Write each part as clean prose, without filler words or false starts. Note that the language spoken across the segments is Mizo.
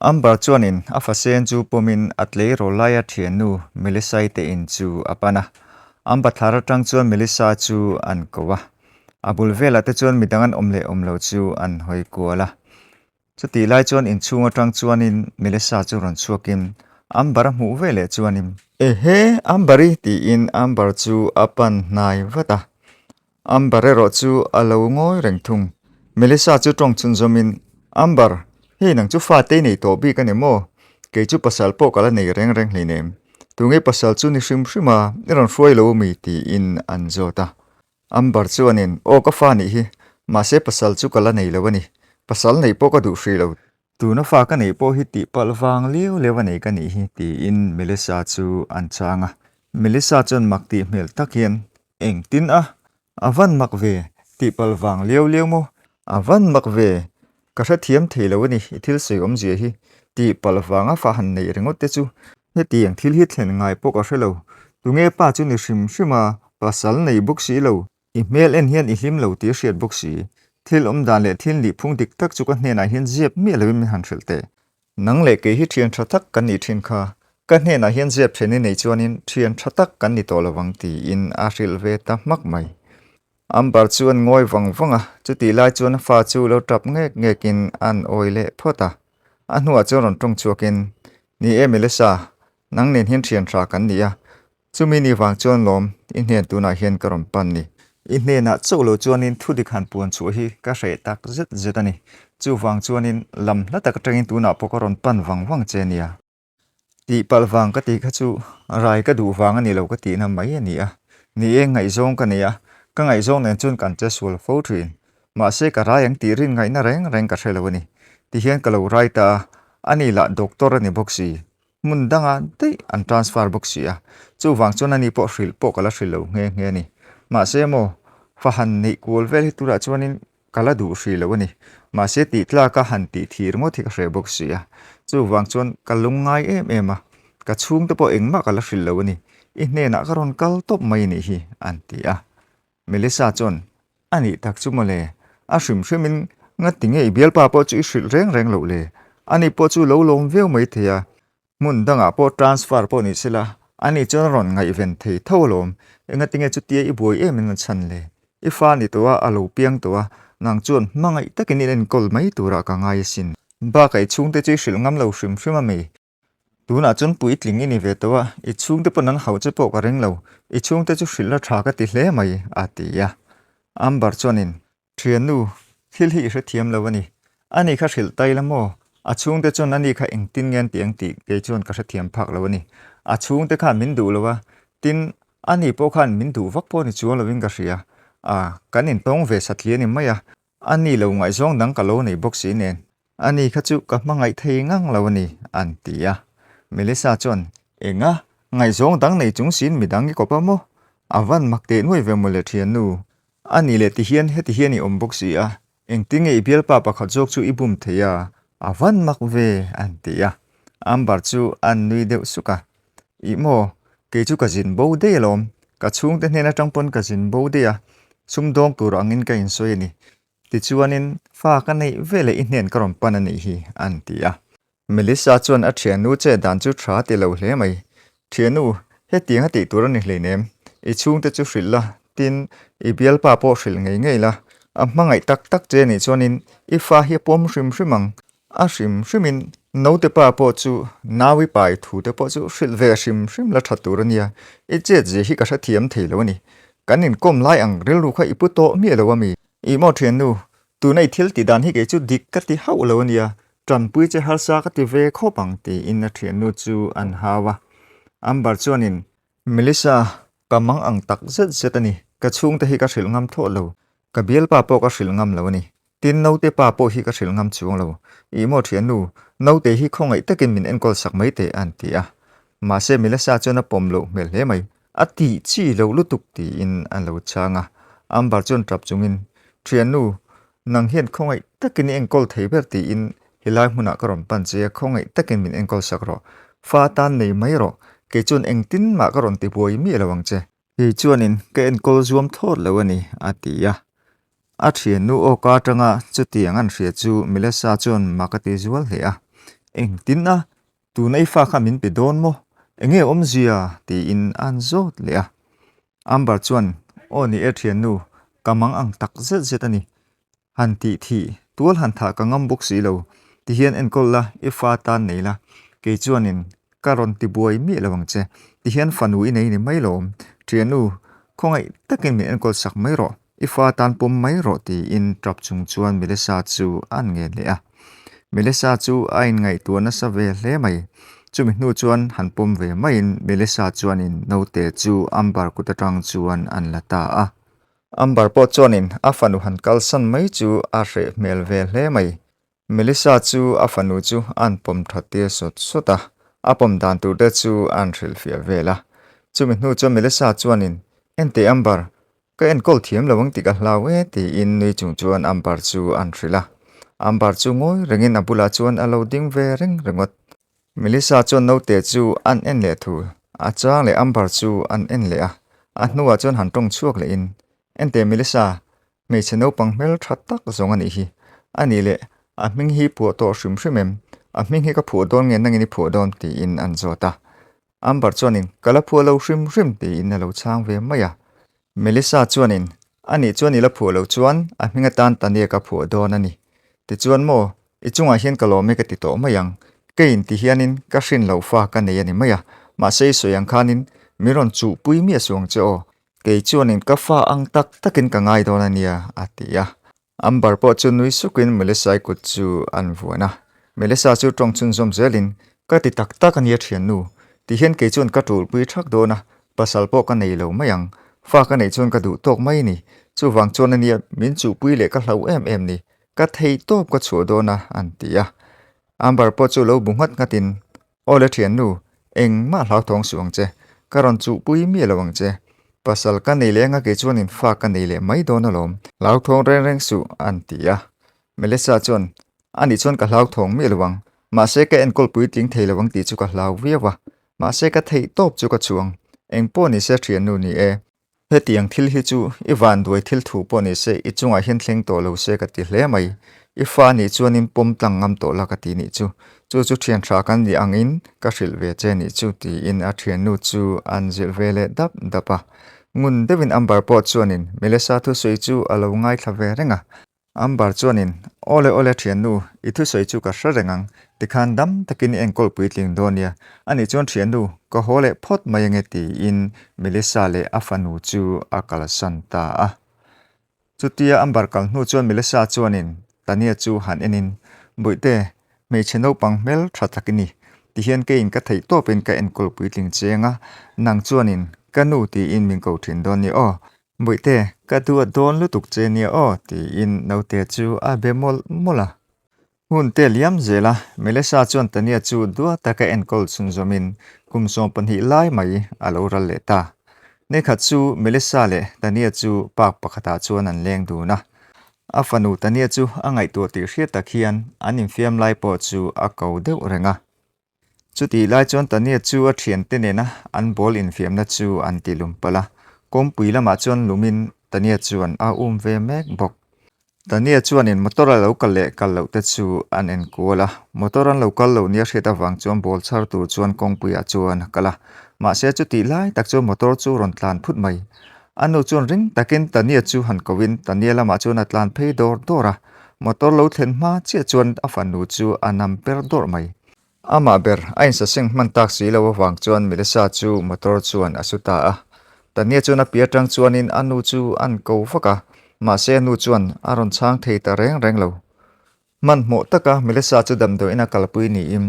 Amber chuanin a fasen chu pawmin a tleirawl laia thiannu Melissa-i te in chu a pan a. An bathlar atang chuan Melissa chu an ko a. A bul velah te chuan midang an awm leh awm lo chu an hawi kual a. Chutih lai chuan inchhung atang chuanin Melissa chu rawn chhuakin Amber a hmuh ve leh chuanin. Ehe, Amber-i tiin Amber chu a pan hnai vat a. Amber erawh chu a lo ngawi reng thung. Melissa chu tawng chhunzawmin, Amber, hei nang chu fate i nei tawh bik a ni maw? Kei chu pasal pawh ka la nei reng reng hleinem. Tunge pasal chu ni hrim hrim a, i rawn hruai lo mi? tiin an zawt a. Amber chuanin, Aw ka fa nih hi, mahse pasal chu ka la nei lo a ni. Pasal neih pawh ka duh hrih lo. Tuna fa ka neih pawh hi tihpalh vang liau liau a nei ka nih hi, tiin Melissa chu an chang a. Melissa chuan mak tih hmel tak hian, Engtin a? A van mak ve, tihpalh vang liau liau maw? A van mak ve, ka hrethiam thei lo a ni, i thil sawi awmzia hi. Tihpalh vanga fa han neih ringawt te chu. Hetiang thil hi thlen ngai pawh ka hre lo. Tunge pa chu ni hrim hrim a, pasal nei bawk si lo. I hmel en hian i hlim lo tih a hriat bawk si. Thil awm dan leh thil nih phung dik tak chu ka hnenah hian ziap miah loin min han hrilh teh. Nang leh kei hi thian tha tak kan nih thin kha. Ka hnenah hian ziap then i nei chuanin thian tha tak kan ni tawh lo ang tiin a hrilh ve ta hmak mai. Amber chu an ngawi vang vang a, chutih lai chuan a fa chu lo tap ngek ngekin an awi leh phawt a. A hnuah chuan rawn tawng chhuakin, Ni e Melissa, nang nen hian thian tha kan ni a, Chumi ni vang chuan lawm, i hnen tunah hian ka rawn pan ni. I hnenah chauh lo chuanin thudik han puan chhuah hi ka hreh tak zet zet a ni. Chuvang chuanin lam hla tak atangin tunah pawh ka rawn pan vang vang che nia. Tihpalh vang ka tih kha chu rai ka duh vang a ni lo ka tihna mai a ni a. Ni e, ngaihzawng ka nei a, ka ngaihzawng nen chuan kan che sual fo thin. Mahse ka rai ang tih rin ngaihna reng reng ka hre lo a ni. Tihian ka lo rai ta a, ani lah doctor a ni bawk si. Hmun danga daih an transfer bawk si a, chuvang chuan ani pawh hrilh pawh ka la hrilh lo nghe nghe a ni. Mahse maw, fa han neih kual vel hi turah chuanin ka la duh hrih lo a ni. Mahse tih tlaka han tih thih ringawt hi ka hreh bawk si a, chuvang chuan ka lungngai em em a, ka chhungte pawh engmah ka la hrilh lo a ni. I hnenah ka rawn kal tawp mai nih hi, an ti a. Melissa chuan, A nih tak chu mawle, a hrim hrimin ngati nge i bialpa pawh chu i hrilh reng reng loh le? Ani pawh chu lo lawm viau mai thei a, hmun dangah pawh transfer pawh ni sela, ani chuan a rawn ngaihven thei tho alawm, engati nge chutia i buai em in a chhan le? I fa ni tawh a, a lo piang tawh a, nang chuan hmangaih takin in enkawl mai turah ka ngai asin. Bakah i chhungte chu i hrilh ngam lo hrim hrim a mi? Tunah chuan puitling i ni ve tawh a, i chhungte pawn an hauh che pawh ka ring lo, i chhungte chu hrilh la tha ka ti hle mai, a ti a. Amber chuanin, Thiannu, thil hi i hrethiam lo a ni. Ani kha hrilh tai la maw? A chhungte chuan ani kha engtin nge an ti ang tih kei chuan ka hrethiam phak lo a ni. A chhungte khan min duh lo a, tin, ani pawh khan min duh vak pawh ni chuang lovin ka hria. A, kan intawng ve satliah a ni mai a, A ni lo ngaihzawng dang ka lo nei bawk si nen, a ni kha chu ka hmangaih thei ngang lo a ni, an ti a. Melissa chuan, Enga, ngaihzawng dang nei chung siin midang i kawp a maw? A van mak teh nuai ve mawle thiannu. A ni leh tihian heti hian i awm bawk si a, engtin nge i bialpa pakhat zawk chu i bum thei a, a van mak ve, an ti a. Amber chu a nui deuh suk a, Ih maw, kei chu ka zin bo daih alawm, ka chhungte hnen atang pawn ka zin bo daih a, sumdawng tur angin ka insawi a ni. Tichuanin, fa ka neih veleh i hnen ka rawn pan a nih hi, an ti a. Melissa chuan a thiannu che dan chu tha ti lo hle mai. Thiannu, hetiang a tih tur a ni hleinem, i chhungte chu hrilh la, tin, i bialpa pawh hrilh ngei ngei la, a hmangaih tak tak che nih chuanin i fa hi a pawm hrim hrim ang, A hrim hrimin naute pa pawh chu naui pai thu te pawh chu hrilh ve hrim hrim la tha tur a nia, i chet zia hi ka hrethiam thei lo a ni. Kan inkawm lai ang rilru kha i pu tawh miah lo a mi? Ih maw thiannu, tuna i thil tih dan hi kei chu dik ka ti hauh lo a nia, tanpui che harsa ka ti ve khawp ang tiin a thiannu chu an hau a. Amber chuanin, Melissa, ka mang ang tak zet zet a ni, ka chhungte hi ka hrilh ngam thawh lo, ka bialpa pawh ka hrilh ngam lo a ni. Tin, naute pa pawh hi ka hrilh ngam chuang lo. Ih maw thiannu, naute hi khawngaih takin min enkawl sak mai teh an ti a. Mahse Melissa chuan a pawm loh hmel hle mai. A tih chi loh lutuk tiin a lo chhang a. Amber chuan tap chungin, Thiannu, nang hian khawngaih takin i enkawl thei ber tiin helai hmunah ka rawn pan che a, khawngaih takin min enkawl sak rawh. Fa tan nei mai rawh, kei chuan engtin mah ka rawn ti buai miah lo ang che. Kei chuanin ka enkawl zuam thawt lo a ni, a ti a. A thiannu awka atanga chutiang an hria chu Melissa chuan mak a ti zual hle a. Engtin a? Tuna i fa kha min pe dawn maw? Enge awmzia? tiin an zawt leh a. Amber chuan, Aw ni e thiannu, ka mang ang tak zet zet a ni. Han tih thih, tual han thah ka ngam bawk si lo. Tihian enkawl la, i fa tan nei la. Kei chuanin ka rawn ti buai miah lo ang che. Tihian fanu i nei ni mai lawm. Thiannu, khawngaih takin min enkawl sak mai rawh. I fa tan pawm mai rawh tiin tap chung chuan Melissa chu an ngen leh a. Melissa chu a inngaihtuah nasa ve hle mai. Chumi hnu chuan han pawm ve maiin Melissa chuanin naute chu Amber kut atang chuan an la ta a. Amber pawh chuanin a fanu han kalsan mai chu a hreh hmel ve hle mai. Melissa chu a fanu chu a'n pawm tha tir sawt sawt a, a pawm dan tur te chu a'n hrilhfiah vel a. Chumi hnu chuan Melissa chuanin, Enteh Amber, ka enkawl thiam lo ang tih ka hlau e tiin nui chung chuan Amber chu a'n hrilh a. Amber chu ngawi rengin a bulah chuan a lo ding ve reng ringawt. Melissa chuan naute chu a'n en leh thu, a chang leh Amber chu a'n en leh a, a hnuah chuan han tawng chhuak lehin, Enteh Melissa, Hmeichhe naupang hmel tha tak zawng a nih hi. A nih leh, a hming hi phuah tawh hrim hrim em? A hming hi ka phuah dawn nge nangin i phuah dawn? tiin an zawt a. Amber chuanin, Ka la phuah lo hrim hrim tiin a lo chhang ve mai a. Melissa chuanin, A nih chuan i la phuah loh chuan a hming atan Tania ka phuah dawn a ni. Tichuan maw, i chungah hian ka lawm e ka ti tawh mai ang. Keiin ti hianin ka hrin loh fa ka nei a ni mai a. Mahse i sawi ang khanin min rawn chuhpui miah suh ang che aw. Kei chuanin ka fa ang tak takin ka ngai dawn a nia, a ti a. Amber pawh chu nui sukin Melissa-i kut chu an vuan a. Melissa chu tawng chhunzawm zelin, Ka ti tak tak a nia thiannu, ti hian kei chuan ka tulpui thak dawn a, pasal pawh ka nei lo mai ang. Fa ka neih chuan ka duh tawk mai ni. Chuvang chuan a nia min chuhpui leh ka hlau em em ni. Ka thei tawp ka chhuah dawn a, an ti a. Amber pawh chu lo bu nghat nghatin, Aw le thiannu, engmah hlauthawng suh ang che, ka rawn chuhpui miah lo ang che. Pasal ka nei leh anga kei chuanin fa ka nei leh mai dawn alawm. Hlauthawng reng reng suh, an ti a. Melissa chuan, Ani chuan ka hlauthawng miah lo ang, mahse ka enkawl puitling thei lo ang tih chu ka hlau viau a, mahse ka theih tawp chu ka chhuang. Engpawh nise thiannu ni e, Hetiang thil hi chu i vanduai thil thu pawh ni se i chungah hian thleng tawh lo se ka ti hle mai. I fa nih chuanin pawm tlang ngam tawh la ka ti nih chu. Chu chu thian tha kan nih angin ka hrilh ve che nih chu tiin a thiannu chu an zilh ve leh dap dap a. Ngun deuhin Amber pawh chuanin Melissa thusawi chu a lo ngaithla ve reng a. Amber chuanin, Awle awle thiannu, i thusawi chu ka hre reng ang, tikhan dam takin i enkawl puitling dawn nia. Anih chuan thiannu, ka haw leh phawt mai ange tiin Melissa leh a fanu chu a kalsan ta a. Chutia Amber kal hnu chuan Melissa chuanin Tania chu han enin, Bawihte, hmeichhe naupang hmel tha tak i ni. Tihian keiin ka theih tawpin ka enkawl puitling cheng a, nang chuanin ka nu tiin min ko thin dawn nia aw. Bawihte, ka duat dawn lutuk che nia aw, tiin naute chu a be mawlh mawlh a. Hun te liam zel a, Melissa chuan Tania chu duat taka enkawl chhunzawmin kum 12 lai mai a lo ral leh ta. Nikhat chu Melissa leh Tania chu park pakhatah chuan an leng dun a. A fanu Tania chu a ngaihtuah tih hriat tak hian an infiam lai pawh chu a ko deuh reng a. Chutih lai chuan Tania chu a thiante nena an ball infiamna chu an ti lum palh a, kawngpui lamah chuan lumin Tania chuan a um ve mek bawk. Tania chuanin motor a lo kal leh kal loh te chu an enkual a, motor an lo kal loh nia hriat avang chuan ball chhar tur chuan kawngpuiah chuan a kal a, mahse chutih lai tak chuan motor chu rawn tlan phut mai. A nu chuan ring takin Tania chu han kohin Tania lamah chuan a tlan phei dawr dawr a, motor lo thlen hma chiah chuan a fanu chu a nam per dawrh mai. Amah ber a insaseng hman tak si lo avang chuan Melissa chu motor chuan a su ta a. Tania chuan a pi atang chuanin a nu chu an ko vak a, mahse a nu chuan a rawn chhang thei ta reng reng lo. Hmanhmawh taka Melissa chu damdawiin a kalpui niin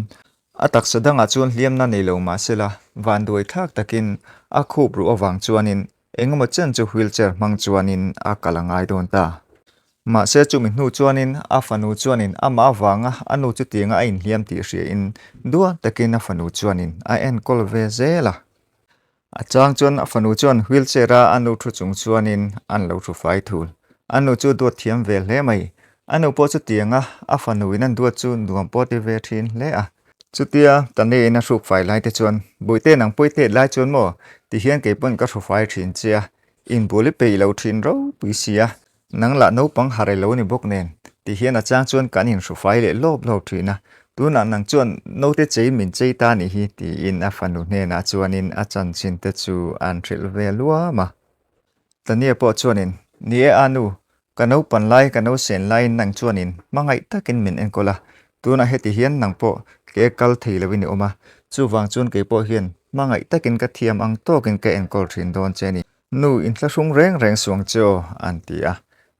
a taksa dangah chuan hliamna nei lo mahsela vanduai thlak takin a khup ruh avang chuanin Engemaw chen chu wheelchair hmang chuanin a kal a ngai dawn ta. Mahse chumi hnu chuanin a fanu chuanin amah avanga a nu chutianga a inhliam tih hriain duat takin a fanu chuanin a enkawl ve zel a. A chang chuan a fanu chuan wheelchair a a nu thu chung chuanin an lo thu fai thul. A nu chu duat thiam ve hle mai. A nu pawh chutianga a fanu in an duat chu nuam pawh ti ve thin hle a. Chutia Tane-in a hruk fai lai te chuan, Bawihte nang pawi tet lai chuan maw? Ti hian kei pawn ka hru fai thin che a, inbual i peih lo thin ropui si a, nang lah naupang har i lo ni bawk nen, ti hian a chang chuan kan inhru fai leh lawp lawp thin a. Tunah nang chuan naute chei min chei ta nih hi tiin a fanu hnenah chuanin a chanchin te chu an hrilh ve luam a. Tania pawh chuanin, Ni e a nu, ka naupan lai ka nausen laiin nang chuanin hmangaih takin min enkawl a, tunah heti hian nang pawh ke kal thei loin i awm a, chuvang chuan kei pawh hian hmangaih takin ka thiam ang tawkin ka enkawl thin dawn che a ni. Nu inthlahrung reng reng suang che aw, an ti a.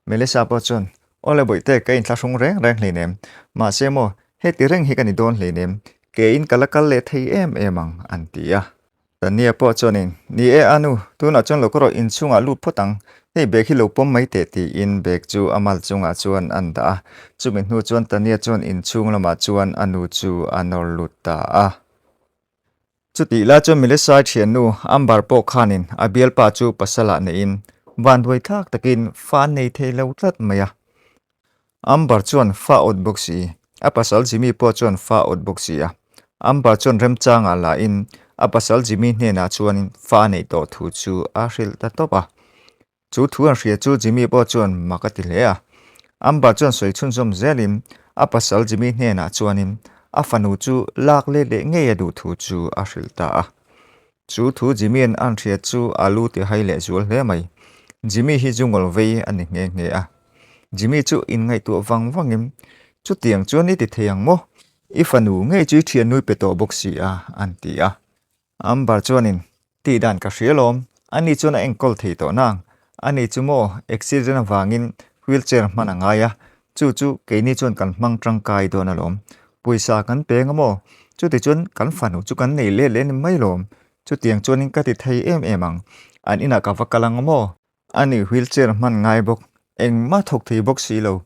Melissa pawh chuan, Awle bawihte, ka inthlahrung reng reng hleinem. Mahse maw, heti reng hi ka ni dawn hleinem. Keiin ka la kal leh thei em em ang, an ti a. Tania pawh chuanin, Ni e a nu, tunah chuan lo ka rawh inchhungah lut phawt ang. Hei bag hi lo pawm mai teh tiin bag chu a mal chungah chuan an dah a. Chumi hnu chuan Tania chuan inchhung lamah chuan a nu chu a nawr lut ta a. Chutih lai chuan Melissa-i thiannu Amber pawh khanin a bialpa chu pasalah neihin vanduai thlak takin fa an nei thei lo tlat mai a. Amber chuan fa awt bawk si, a pasal Jimmy pawh chuan fa awt bawk si a. Amber chuan remchangah lahin a pasal Jimmy hnenah chuan fa a neih tawh thu chu a hrilh ta tawp a. Chu thu an hria chu Jimmy pawh chuan mak a ti hle a. Amber chuan sawi chhunzawm zelin a pasal Jimmy hnenah chuanin a fanu chu lak let leh ngei a duh thu chu a hrilh ta a. Chu thu Jimmy-a'n an hria chu a lu ti hai leh zual hle mai. Jimmy hi zu ngawl vei a ni nghe nghe a. Jimmy chu inngaihtuah vang vangin, Chutiang chuan i ti thei ang maw? I fanu ngei chu i thiannui pe tawh bawk si a, an ti a. Amber chuanin, Tih dan ka hria lawm, ani chuan a enkawl thei tawh nang. Ani chu maw accident avangin wheelchair hman a ngai a, chu chu keini chuan kan hmang tangkai dawn alawm. Pawisa kan peng a maw? Chutichuan kan fanu chu kan nei let leh ni mai lawm. Chutiang chuanin ka ti thei em em ang. An inah ka va kal ang a maw? A ni wheelchair hman ngai bawk, engmah thawk thei bawk si lo.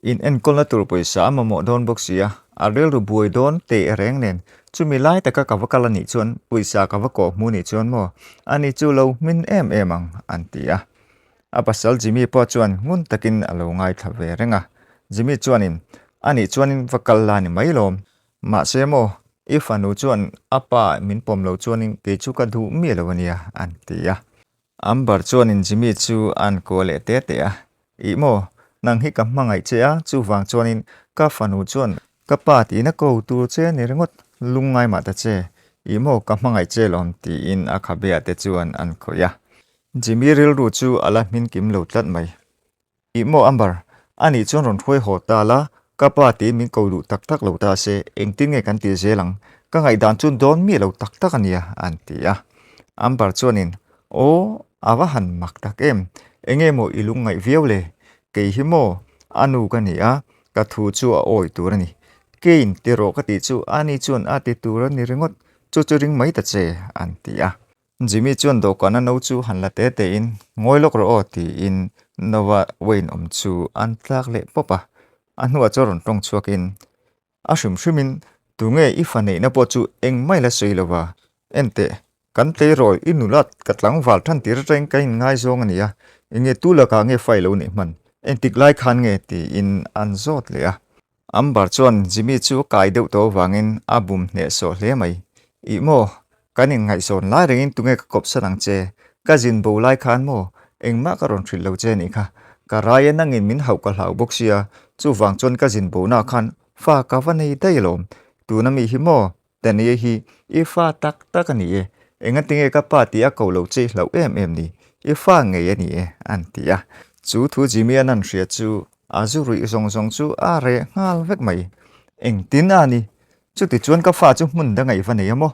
In enkawlna tur pawisa a mamawh dawn bawk si a, a rilru buai dawn teh reng nen. Chumi lai taka ka va kal a nih chuan pawisa ka va kawh hmu nih chuan maw a ni chu lo hmin em em ang an ti a. A pasal Jimmy pawh chuan ngun takin a lo ngaithla ve reng a. Jimmy chuanin, A nih chuanin va kal la ni mai lawm. Mahse maw, i fanu chuan a pa min pawm lo chuanin kei chu ka duh miah lo a nia an ti a. Amber chuanin Jimmy chu a an kuah leh te te a, Ih maw, nang hi ka hmangaih che a, chuvang chuanin ka fanu chuan ka pa tiin a ko tur che a ni ringawt, lungngai mah ta che, ih maw ka hmangaih che lawm tiin a khabeah te chuan an khawih a. Jimmy rilru chu a la hmin kim lo tlat mai. Ih maw Amber, a nih chuan rawn hruai haw ta la, ka pa tiin min ko duh tak tak lo ta se, engtin nge kan tih zel ang, ka ngaihdan chu dawn miah lo tak tak a nia, an ti a. Amber chuanin, Aw, a va han mak tak em, enge maw i lungngaih viau le, kei hi maw, a nu ka ni a, ka thu chu a awi tur a ni. Keiin ti rawh ka tih chu ani chuan a ti tur a ni ringawt, chu chu ring mai ta che, an ti a. Jimmy chuan dawhkana no chu han la te tein, Ngawi lawk rawh aw tiin Nova Wayne awm chu an tlak leh pawp a. A hnuah chuan rawn tawng chhuakin, A hrim hrimin tunge i fa neihna pawh chu engmah ila sawi lo va, enteh, kan tleirawl i nulat ka tlangval than tir atangin ka inngaizawng a nia, enge tu lakah nge fa i lo neih hman, engtik lai khan nge tiin an zawt leh a. Amber chuan Jimmy chu a kai deuh tawh avangin a bum hnehsawh hle mai. Ih maw, kan inngaihzawn lai rengin tunge ka kawpsan ang che? Ka zin bo lai khan maw, engmah ka rawn hrilh lo che nih kha. Ka rai a nangin min hauh ka hlau bawk sia, chuvang chuan ka zin bonaah khan fa ka va nei daih alawm. Tuna mi hi maw, Daniel hi i fa tak tak a ni e, engatinge ka pa tih a ko lo che i hlauh em em ni, i fa ngei a ni e, an ti a. Chu thu Jimmy an an hria chu a zu ruih zawng zawng chu a reh nghal vek mai. Engtin a ni? Chuti chuan ka fa chu hmun dang a i va nei a maw?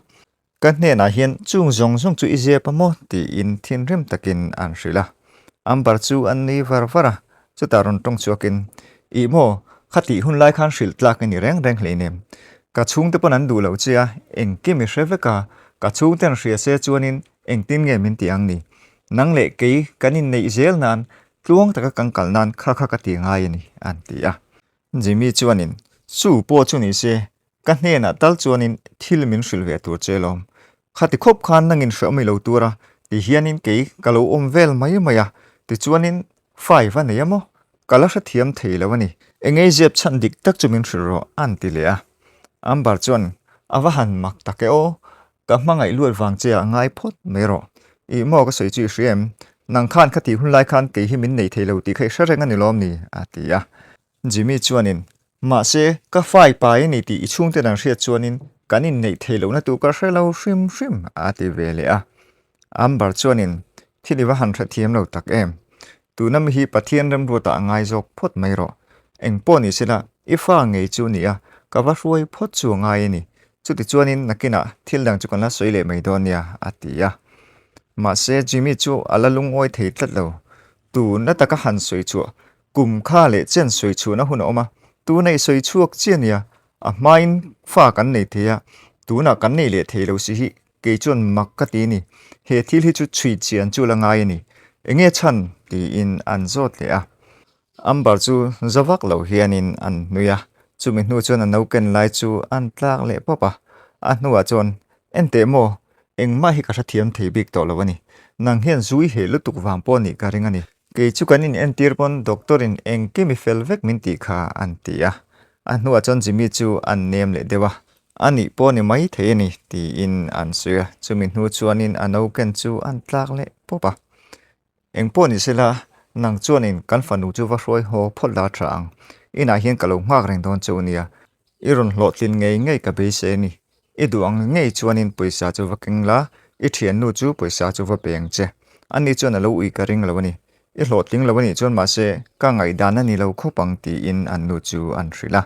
Ka hnenah hian chung zawng zawng chu i zep a maw? tiin thinrim takin an hrilh a. Amber chu an nui var var a, chutah rawn tawng chhuakin, Ih maw, kha tih hun lai khan hrilh tlak i ni reng reng hleinem. Ka chhungte pawn an duh lo che a, engkim i hre vek a, ka chhungte an hria se chuanin engtin nge min ti ang ni? Nang leh kei kan inneih zel nan tluang taka kan kal nan kha kha ka ti ngai a ni, an ti a. Jimmy chuanin, Chu pawh chu ni se, ka hnenah tal chuanin thil min hrilh ve tur che lawm. Khati khawp khan nangin hre awm i lo tur a, ti hianin kei ka lo awm vel mai mai a, tichuanin fai va nei a maw? Ka la hrethiam thei lo a ni. Engei zep chhan dik tak chu min hrilh rawh, a'n ti leh a. Amber chuan, A va han mak tak e aw, ka hmangaih luat vang che ah ngai phawt mai rawh. Ih maw ka sawi chu i hria em? Nang khan khatih hun lai khan kei hi min nei thei lo tih kha i hre reng a ni lawm ni? a ti a. Jimmy chuanin. Mahse, ka fai pai a ni tih i chhungten an hriat chuanin kan inneih theih lohna tur ka hre lo hrim hrim, a ti ve leh a. Amber chuanin, Thil i va han hrethiam lo tak em? Tuna mi hi Pathian remruatah a ngai zawk phawt mai rawh. Eng pawh ni sela, i fa ngei chu ni a, ka va hruai phawt chu a ngai a ni. Chutichuanin nakinah thil dang chu kan la sawi leh mai dawn nia, a ti a. Mahse, Jimmy chu a la lungawi thei tlat lo. Tuna taka han sawi chhuah, kum kha leh chen sawi chhuahna hun a awm a, tuna i sawi chhuak chiah nia, a hmain fa kan nei thei a, tunah kan nei leh thei lo si hi Kei chuan mak ka ti ni, he thil hi chu chhui chian chu la ngai a ni. Enge chhan? tiin an zawt leh a. Amber chu za vak lo hianin an nui a, chumi hnu chuan a no ken lai chu an tlak leh pawp a. A hnuah chuan, Enteh maw, engmah hi ka hrethiam thei bik tawh lo a ni. Nang hian zui heh lutuk vang pawh nih ka ring a ni. Kei chu kan in entir pawn doctor in engkim i fel vek min tih kha an ti a. A hnuah chuan Jimmy chu an nem leh deuh a, A nih pawh ni mai thei a ni, tiin an sawi a. Chumi hnu chuanin a noken chu an tlak leh pawp a. Eng pawh ni sela, nang chuanin kan fanu chu va hruai haw phawt la tha ang. Inah hian ka lo nghak reng dawn che u nia. I rawn hlawhtlin ngei ngei ka beisei a ni. I duh ang ngei chuanin pawisa chu va keng la, i thiannu chu pawisa chu va pe ang che. Ani chuan a lo ui ka ring lo a ni. I hlawhtling lo a nih chuan mahse ka ngaihdan a ni lo khawp ang tiin an nu chu an hrilh a.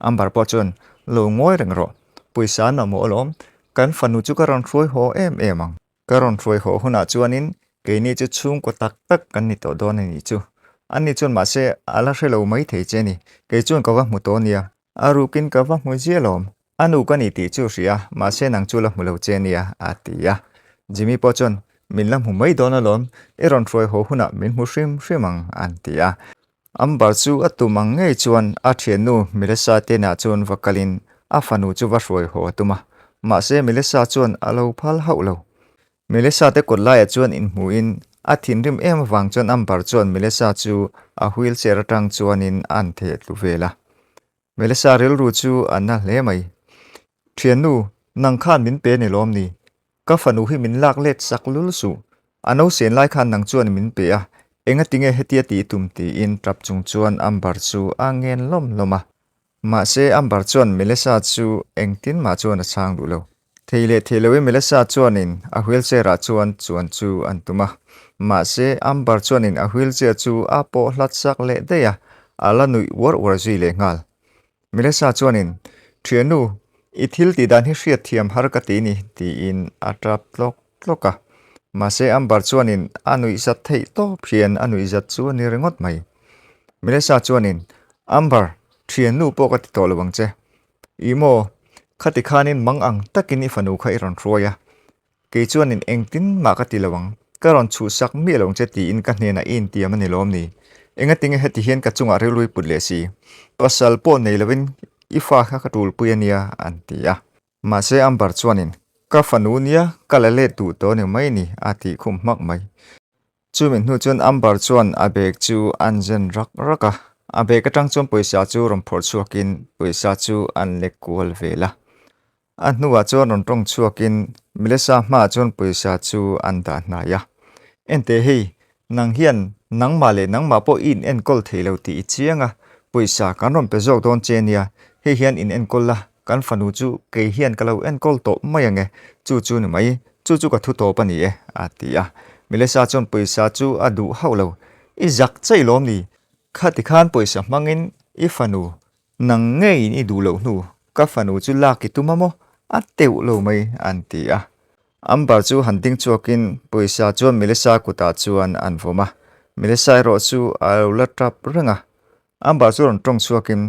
Amber pawh chuan, Lo ngawi reng rawh, pawisa an mamawh alawm, kan fanu chu ka rawn hruai haw em em ang. Ka rawn hruai haw hunah chuanin keini chu chhungkaw tak tak kan ni tawh dawn a nih chu. Ani chuan mahse a la hre lo mai thei che a ni, kei chuan ka va hmu tawh nia. A rukin ka va hmu ziah alawm, a nu ka ni tih chu hria, mahse nang chu la hmu lo che nia, a ti a. Jimmy pawh chuan, Min la hmu mai dawn alawm, i rawn hruai haw hunah min hmu hrim hrim ang, an ti a. Amber chu a tum ang ngei chuan a thiannu Melissa te inah chuan va kalin a fanu chu va hruai haw a tum a, mahse Melissa chuan a lo phal hauh lo. Melissa te kawt laiah chuan inhmuhin a thinrim em avang chuan Amber chuan Melissa chu a wheelchair atang chuanin a an theh tlu vel a. Melissa rilru chu a na hle mai. Thiannu, nang khan min pe ni lawm ni? Ka fanu hi min lak let sak lul suh. A no sen lai khan nang chuan min pe a, engatinge hetia tih tum tiin tap chung chuan Amber chu a ngen lawm lawm a. Mahse Amber chuan Melissa chu engtin mah chuan a chhang duh lo. Thei leh thei loin Melissa chuanin a wheelchair ah chuan chuan chu an tum a. Mahse, Amber chuanin a wheelchair chu a pawh hlat sak leh daih a, a la nuih uar uar zui leh nghal. Melissa chuanin, Thiannu, i thil tih dan hi hriat thiam har ka ti ni, tiin a tap tlawk tlawk a. Mahse, Amber chuanin a nuih zat theih tawp hian a nuih zat chu a ni ringawt mai. Melissa chuanin, Amber, thiannu pawh ka ti tawh lo ang che. Ih maw, khati khanin mang ang takin i fanu kha i rawn hruai a, kei chuanin engtin mah ka ti lo ang, ka rawn chhuhsak miah lo ang che tiin ka hnenah i intiam a ni lawm ni? Engatinge heti hian ka chungah rilru i put leh si? Pasal pawh nei lovin i fa kha ka tulpui a nia, an ti a. Mahse Amber chuanin, Ka fanu nia, ka la let duh tawh a ni mai ni, a tih khum hmak mai. Chumi hnu chuan Amber chuan a bag chu an zen rak rak a, a bag atang chuan pawisa chu rawn phawrh chhuakin pawisa chu an lek kual vel a. A hnuah chuan rawn tawng chhuakin Melissa hmaah chuan pawisa chu an dah hnai a. Enteh hei, nang hian nangmah leh nangmah pawh i in enkawl thei lo tih i chiang a, pawisa kan rawn pe zawk dawn che nia, hei hian in enkawl la, kan fanu chu kei hian ka lo enkawl tawh mai ang e, chu chu ni mai. Chu chu ka thu tawp a ni e, a ti a. Melissa chuan pawisa chu a duh hauh lo. I zak chaih lawm ni? Khati khan pawisa hmangin i fanu nang ngeiin i duh loh hnu ka fanu chu lak i tum a maw? A teuh lo mai, an ti a. Amber chu han ding chhuakin pawisa chuan Melissa kutah chuan an vawm a. Melissa erawh chu a lo la tap reng a. Amber chu rawn tawng chhuakin,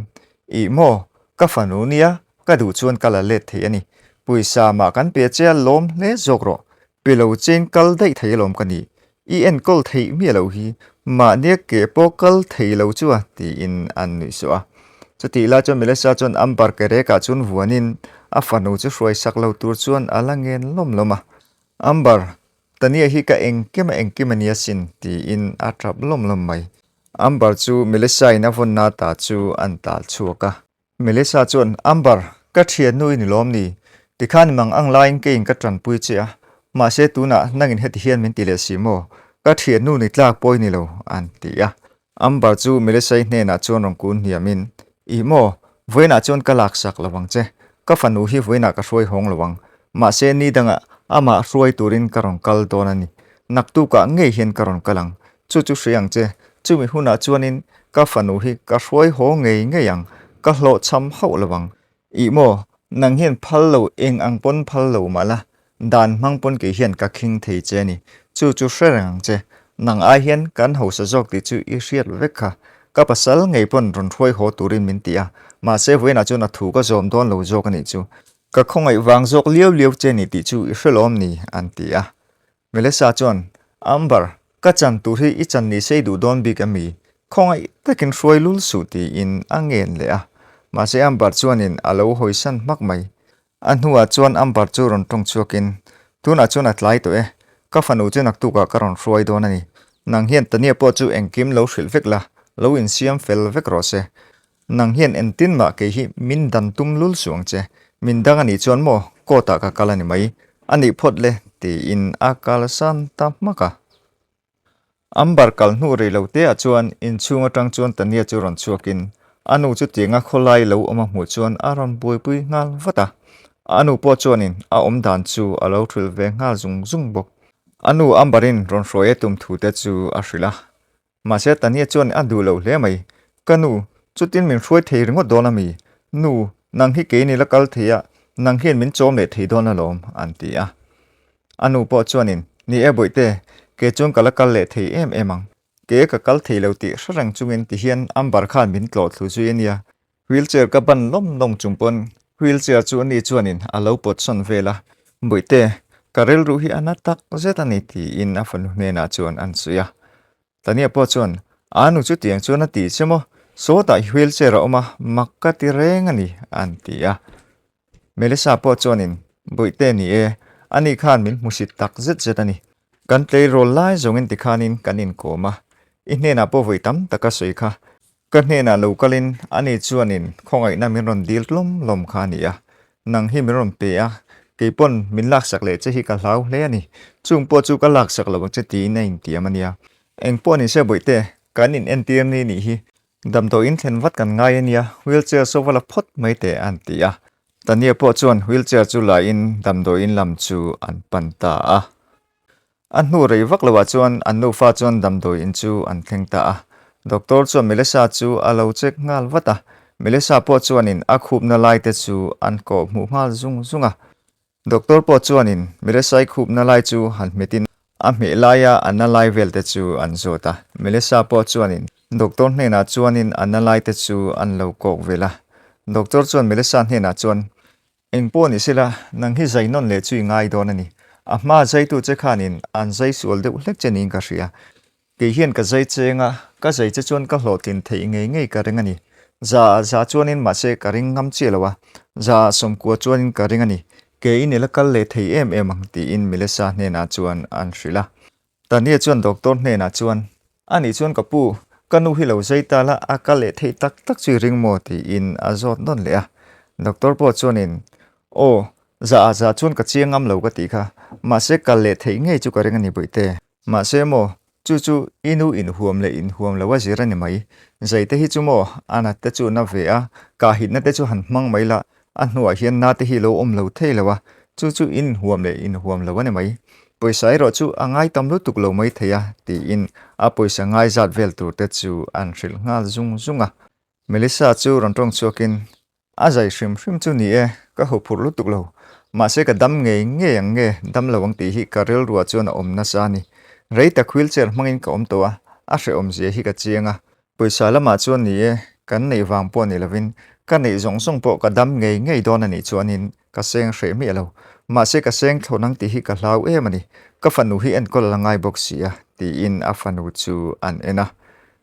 Ih maw, ka fanu nia, ka duh chuan ka la let thei a ni. Pawisa mah kan pe che a lawm hle zawk rawh. Pe lo chein kal daih thei alawm ka ni. I enkawl theih miah loh hi, mahnia ke pawh kal thei lo chu a, tiin an nuih suah a. Chutih lai chuan Melissa chuan Amber ke rekah chuan vuanin a fanu chu hruai sak lo tur chuan a la ngen lawm lawm a. Amber, Tania hi ka engkim a engkim a nia sin, tiin a tap lawm lawm mai. Amber chu Melissa-in a vawnna ta chu an tal chhuak a. Melissa chuan, Amber, ka thiannu i ni lawm ni? Tikhan i mang ang laiin keiin ka tanpui che a, mahse tunah nangin heti hian min ti leh si maw? Ka thiannu ni tlak pawh i ni lo, an ti a. Amber chu Melissa-i hnenah chuan rawn kun hniamin, Ih maw? Vawiinah chuan ka laksak lo ang che. Ka fanu hi vawiinah ka hruai hawng lo ang. Mahse ni dangah amah hruai turin ka rawn kal dawn a ni. Naktukah ngei hian ka rawn kal ang. Chu chu hria ang che. Chumi hunah chuanin ka fanu hi ka hruai haw ngei ngei ang. Ka hlawhchham hauh lo ang. Ih maw, nang hian phal lo eng ang pawn phal lo mah la, dan hmang pawn kei hian ka khing thei che a ni. Chu chu hre reng ang che. Nang ai hian kan hausa zawk tih chu i hriat vek kha. Ka pasal ngei pawn rawn hruai haw turin min ti a, mahse vawiinah chuan a thu ka zawm dawn lo zawk a nih chu. Ka khawngaih vang zawk liau liau che ni tih chu i hre lawm ni, an ti a. Melissa chuan, Amber, ka chan tur hi i chan ni sei duh dawn bik ami? Khawngaih takin hruai lul suh tiin a ngen leh a. Mahse Amber chuanin a lo hawisan hmak mai. A hnuah chuan Amber chu rawn tawng chhuakin, Tunah chuan a tlai tawh e. Ka fanu chu naktukah ka rawn hruai dawn a ni. Nang hian Tania pawh chu engkim lo hrilh vek la, lo insiam fel vek rawh se. Nang hian entin mah kei hi min dan tum lul suh ang che, min dang a nih chuan maw court ah ka kal a ni mai, a nih phawt le tiin a kalsan ta hmak a. Amber kal hnu rei lo te ah chuan inchhung atang chuan Tania chu rawn chhuak in a nu chu tianga khawlai lo awm a hmuh chuan a rawn buaipui nghal vat a, a nu pawh chuanin a awm dan chu a lo hrilh ve nghal zung zung bawk. A nu Amber in rawn hruai a tum thu te chu a hrilh a, Mahse Tania chuan a duh lo hle mai. Ka nu, chutin min hruai thei ringawt dawn a mi? Nu, nang hi keini la kal thei a, nang hian min chawm leh thei dawn alawm, an ti a. A nu pawh chuanin, Ni e Bawihte, ke chuan ka la kal leh thei em em ang. Ke ka kal thei lo tih hre reng chungin tihian Amber khan min tlawh thlu zui a nia. Wheelchair ka ban lawm lawm chung pawn wheelchair chu ani chuanin a lo pawt sawn vel a, Bawihte, ka rilru hi a na tak zet a ni tiin a fanu hnenah chuan an sawi a. Tania pawh chuan, A nu chu tiang chuan a ti che maw? Sawtah hi wheelchair a awm a, mak ka ti reng a ni, an ti a. Melissa pawh chuanin, Bawihte ni e, ani khan min hmusit tak zet zet a ni. Kan tleirawl lai zawngin tikhanin kan inkawm a, i hnenah pawh vawi tam tak a sawi kha. Ka hnenah lo kalin ani chuanin khawngaihna min rawn dil tlawm tlawm kha a ni a, nang hi min rawn pe a, kei pawn min laksak leh che hi ka hlau hle a ni. Chung pawh chu ka laksak lo ang che tiin a intiam a nia. Eng pawh ni se Bawihte, kan in entir ni nih hi. Damdawiin thlen vat kan ngai a nia, wheelchair saw va la phawt mai teh an ti a. Tania pawh chuan wheelchair chu la in damdawiin lam chu an pan ta a. A hnu rei vak loah chuan an nufa chuan damdawi in chu an thleng ta a. Doctor chuan Melissa chu a lo check nghal vat a, Melissa pawh chuanin a khupna lai te chu an kawh hmuh nghal zung zung a. Doctor pawh chuanin Melissa-i khupna lai chu han hmetin a hmeh laia a na lai vel te chu an zawt a. Melissa pawh chuanin doctor hnenah chuanin a na lai te chu an lo kawk vel a. Doctor chuan Melissa hnenah chuan, Eng pawh ni sela, nang hi zai nawn leh chu i ngai dawn a ni. A hma zaitu che khanin an zai sual deuh hlek che niin ka hria. Kei hian ka zai cheng a, ka zai che chuan ka hlawhtlin theih ngei ngei ka ring a ni. Za ah za chuanin mahse ka ring ngam chiah lo a, za ah sawmkua chuanin ka ring a ni. Ke in i la kal leh thei em em ang tiin Melissa hnenah chuan an hrilh a. Tania chuan doctor hnenah chuan, A nih chuan ka pu, ka nu hi lo zai ta la, a kal leh theih tak tak chu i ring maw? tiin a zawt nawn leh a. Doctor pawh chuanin, Aw, za ah za chuan ka chiang ngam lo ka tih kha, mahse kal leh theih ngei chu ka ring a ni Bawihte. Mahse maw, chu chu i nu inhuam leh inhuam lo a zir a ni mai. Zaite hi chu maw, a nat te chu na ve a, kahhitna te chu han hmang mai la, A hnuah hian nate hi lo awm lo thei lo a, chu chu in inhuam leh inhuam lo a ni mai. Pawisa erawh chu a ngai tam lutuk lo mai thei a, tiin a pawisa ngai zat vel tur te chu an hrilh nghal zung zung a. Melissa chu rawn tawng chhuakin, A zai hrim hrim chu ni e, ka huphurh lutuk lo. Mahse ka dam ngei ngei ang nge, dam lo ang tih hi ka rilruah chuan a awm nasa a ni. Rei tak wheelchair hmangin ka awm tawh a, a hrehawmzia hi ka chiang a. Pawisa lamah chuan ni e, kan neih vang pawh ni lovin, ka neih zawng zawng pawh ka dam ngei ngei dawn a nih chuanin ka seng hreh miah lo. Mahse ka seng thlawn ang tih hi ka hlau em a ni. Ka fanu hi enkawl a la ngai bawk si a, tiin a fanu chu an en a.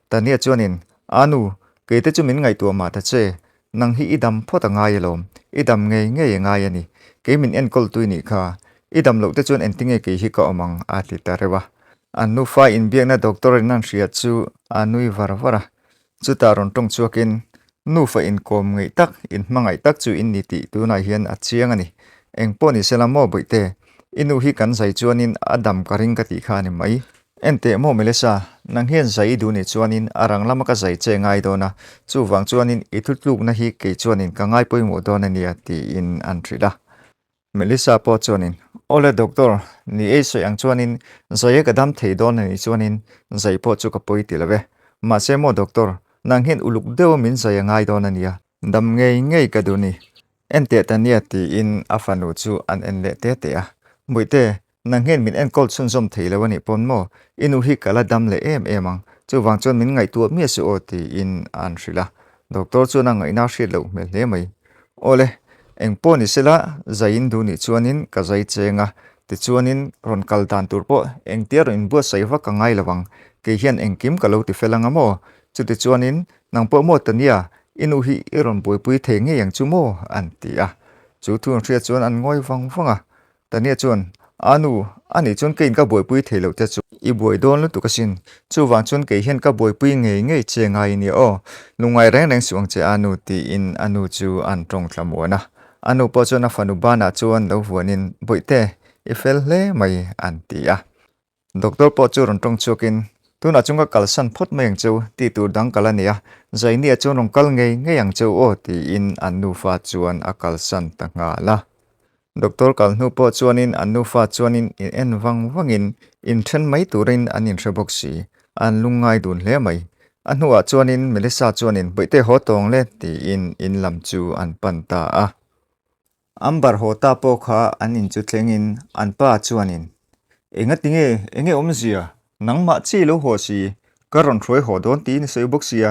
Tania chuanin, A nu, keite chu min ngaihtuah mah ta che, nang hi i dam phawt a ngai alawm, i dam ngei ngei a ngai a ni. Kei min enkawl tui nih kha, i dam loh te chuan engtinge kei hi ka awm ang, a ti ta reuh a. An nufa inbiakna doctor in an hria chu a nui var var a, chutah rawn tawng chhuakin, Nufa inkawm ngeih tak, inhmangaih tak chu in ni tih tunah hian a chiang a ni. Engpawh ni sela maw Bawihte, i nu hi kan zai chuanin a dam ka ring ka tih kha a ni mai. Enteh maw Melissa, nang hian zai i duh nih chuanin a rang lama ka zai che ngai dawn a, chuvang chuanin i thutlukna hi kei chuanin ka ngai pawimawh dawn a nia tiin an hrilh a. Melissa pawh chuanin, Awle doctor, ni ei sawi ang chuanin zaia ka dam thei dawn a nih chuanin zai pawh chu ka pawi ti lo e. Mahse maw doctor, nang hian uluk deuha min zai a ngai dawn a nia. Dam ngei ngei ka duh ni. Enteh ta nia tiin a fanu chu an en leh te te a. Bawihte, nang hian min enkawl chhunzawm thei lo a nih pawn maw? I nu hi ka la dam leh em em ang. Chuvang chuan min ngaihtuah miah suh aw tiin an hrilh a. Doctor chuan a ngaihna a hriat loh hmel hle mai. Awle, eng pawh ni sela, zaiin duh nih chuanin ka zai cheng a, tichuanin rawn kal dan tur pawh engtia rawn inbuatsaih vak ka ngai lo ang, kei hian engkim ka lo ti fel anga maw? Chutichuanin nang pawh maw Tania, i nu hi i rawn buaipui thei ngei ang chu maw? an ti a. Chu thu an hriat chuan an ngawi vang vang a, Tania chuan, A nu, a nih chuan keiin ka buaipui thei loh te chu. I buai dawn lutuk asin. Chuvang chuan kei hian ka buaipui ngei ngei che ngai nia aw. Lungngai reng reng suh ang che a nu tiin a nu chu an tawng thla muan a. A nu pawh chuan a fanu banah chuan lo vuanin, Bawihte, i fel hle mai an ti a. Doctor pawh chu rawn tawng chhuakin, Tunah chuan ka kalsan phawt mai ang cheu, tih tur dang ka la nei a, Zaini-ah chuan rawn kal ngei ngei ang cheu aw tiin an nufa chuan a kalsan ta nghal a. Doctor kal hnu pawh chuanin an nufa chuanin in en vang vangin inthen mai turin an inhre bawk si, an lungngai dun hle mai. A hnuah chuanin Melissa chuanin Bawihte haw tawng le tiin in lam chu an pan ta a. Amber haw ta pawh kha an in chu thlengin an pa chuanin, Enga tinge, enge awmzia, nangmah chi lo haw si, ka rawn hruai haw dawn tiin i sawi bawk sia,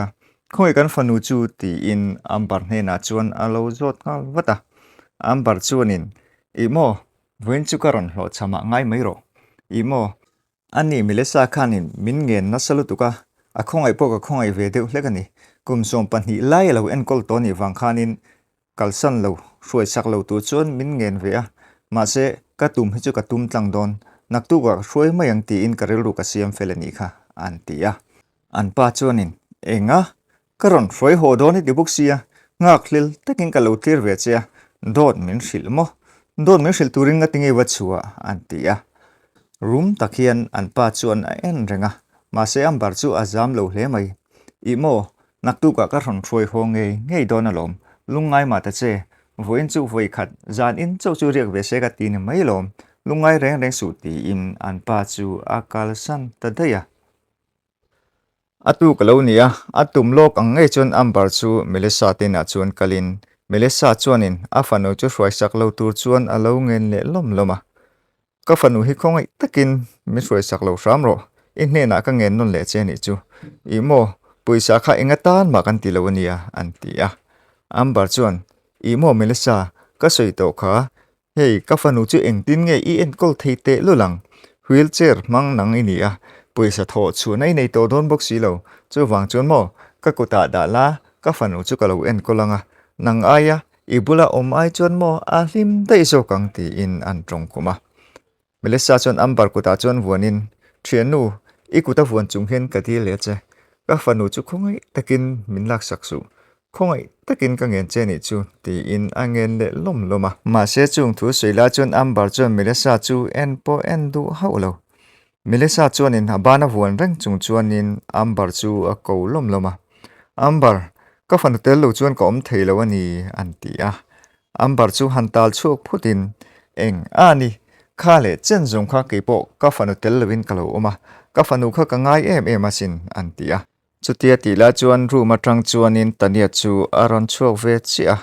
khawngaih kan fanu chu tiin Amber hnenah chuan a lo zawt nghal vat a. Amber chuanin, Ih maw, vawiin chu ka rawn hlawhchhamah ngai mai rawh. Ih maw, A ni, Melissa khanin min ngen nasa lutuk a, a khawngaih pawh ka khawngaih ve deuh hlek a ni. Kum 12 lai a lo enkawl tawh nih vang khanin kalsan lo, hruaisak lo tur chuan min ngen ve a, mahse, ka tum hi chu ka tum tlang dawn, naktukah ka hruai mai ang tiin ka rilru ka siam fel a nih kha, an ti a. An pa chuanin, Enga? Ka rawn hruai haw dawn i ti bawk sia, nghakhlel takin ka lo thlir ve che a, dawt min hrilh maw? Dawt min hrilh turin nga tinge va chhuah? an ti a. Rum tak hian an pa chuan a en reng a, mahse Amber chu a zam lo hle mai. Ih maw, naktukah ka rawn hruai haw ngei ngei dawn alawm, lungngai mah ta che, vawiin chu vawi khat zan in chauh chu riak ve se ka ti ni mai alawm, lungngai reng reng suh tiin an pa chu a kalsan ta daih a. A tuk a lo ni a, a tum lawk ang ngei chuan Amber chu Melissa te inah chuan kalin Melissa chuanin a fanu chu hruaisak lo tur chuan a lo ngen leh lawm lawm a. Ka fanu hi khawngaih takin min hruaisak lo hram rawh, i hnenah ka ngen nawn leh che anih chu. Ih maw, pawisa kha eng atan mah kan ti lo ania, an ti a. Amber chuan, Ih maw Melissa, ka sawi tawh kha, Hei, ka fanu chu engtin nge i enkawl thei teh lul ang? Wheel chair hmang nang i ni a, pawisa thawh chhuahna i nei tawh dawn bawk si lo. Chuvang chuan maw, ka kutah dah la, ka fanu chu ka lo enkawl ang a, nang aia i bula awm ai chuan maw a hlim daih zawk ang tiin an tawng khum a. Melissa chuan Amber kutah chuan vuanin, Thiannu, i kut a vuan chung hian ka dil leh che. Ka fanu chu khawngaih takin min laksak suh. Khawngaih takin ka ngen che nih chu, tiin a ngen leh lawm lawm a. Mahse chung thu sawi lai chuan Amber chuan Melissa chu en pawh en duh hauh lo. Melissa chuanin a ban a vuan reng chung chuanin Amber chu a ko lawm lawm a. Amber, ka fanu tel lo chuan ka awm thei lo a ni, an ti a. Amber chu han tal chhuak phutin, Eng a ni, kha leh chen zawng kha kei pawh ka fanu tel lovin ka lo awm a, ka fanu kha ka ngai em em asin, an ti a. Chutia tih lai chuan room atang chuanin Tania chu a rawn chhuak ve chiah a.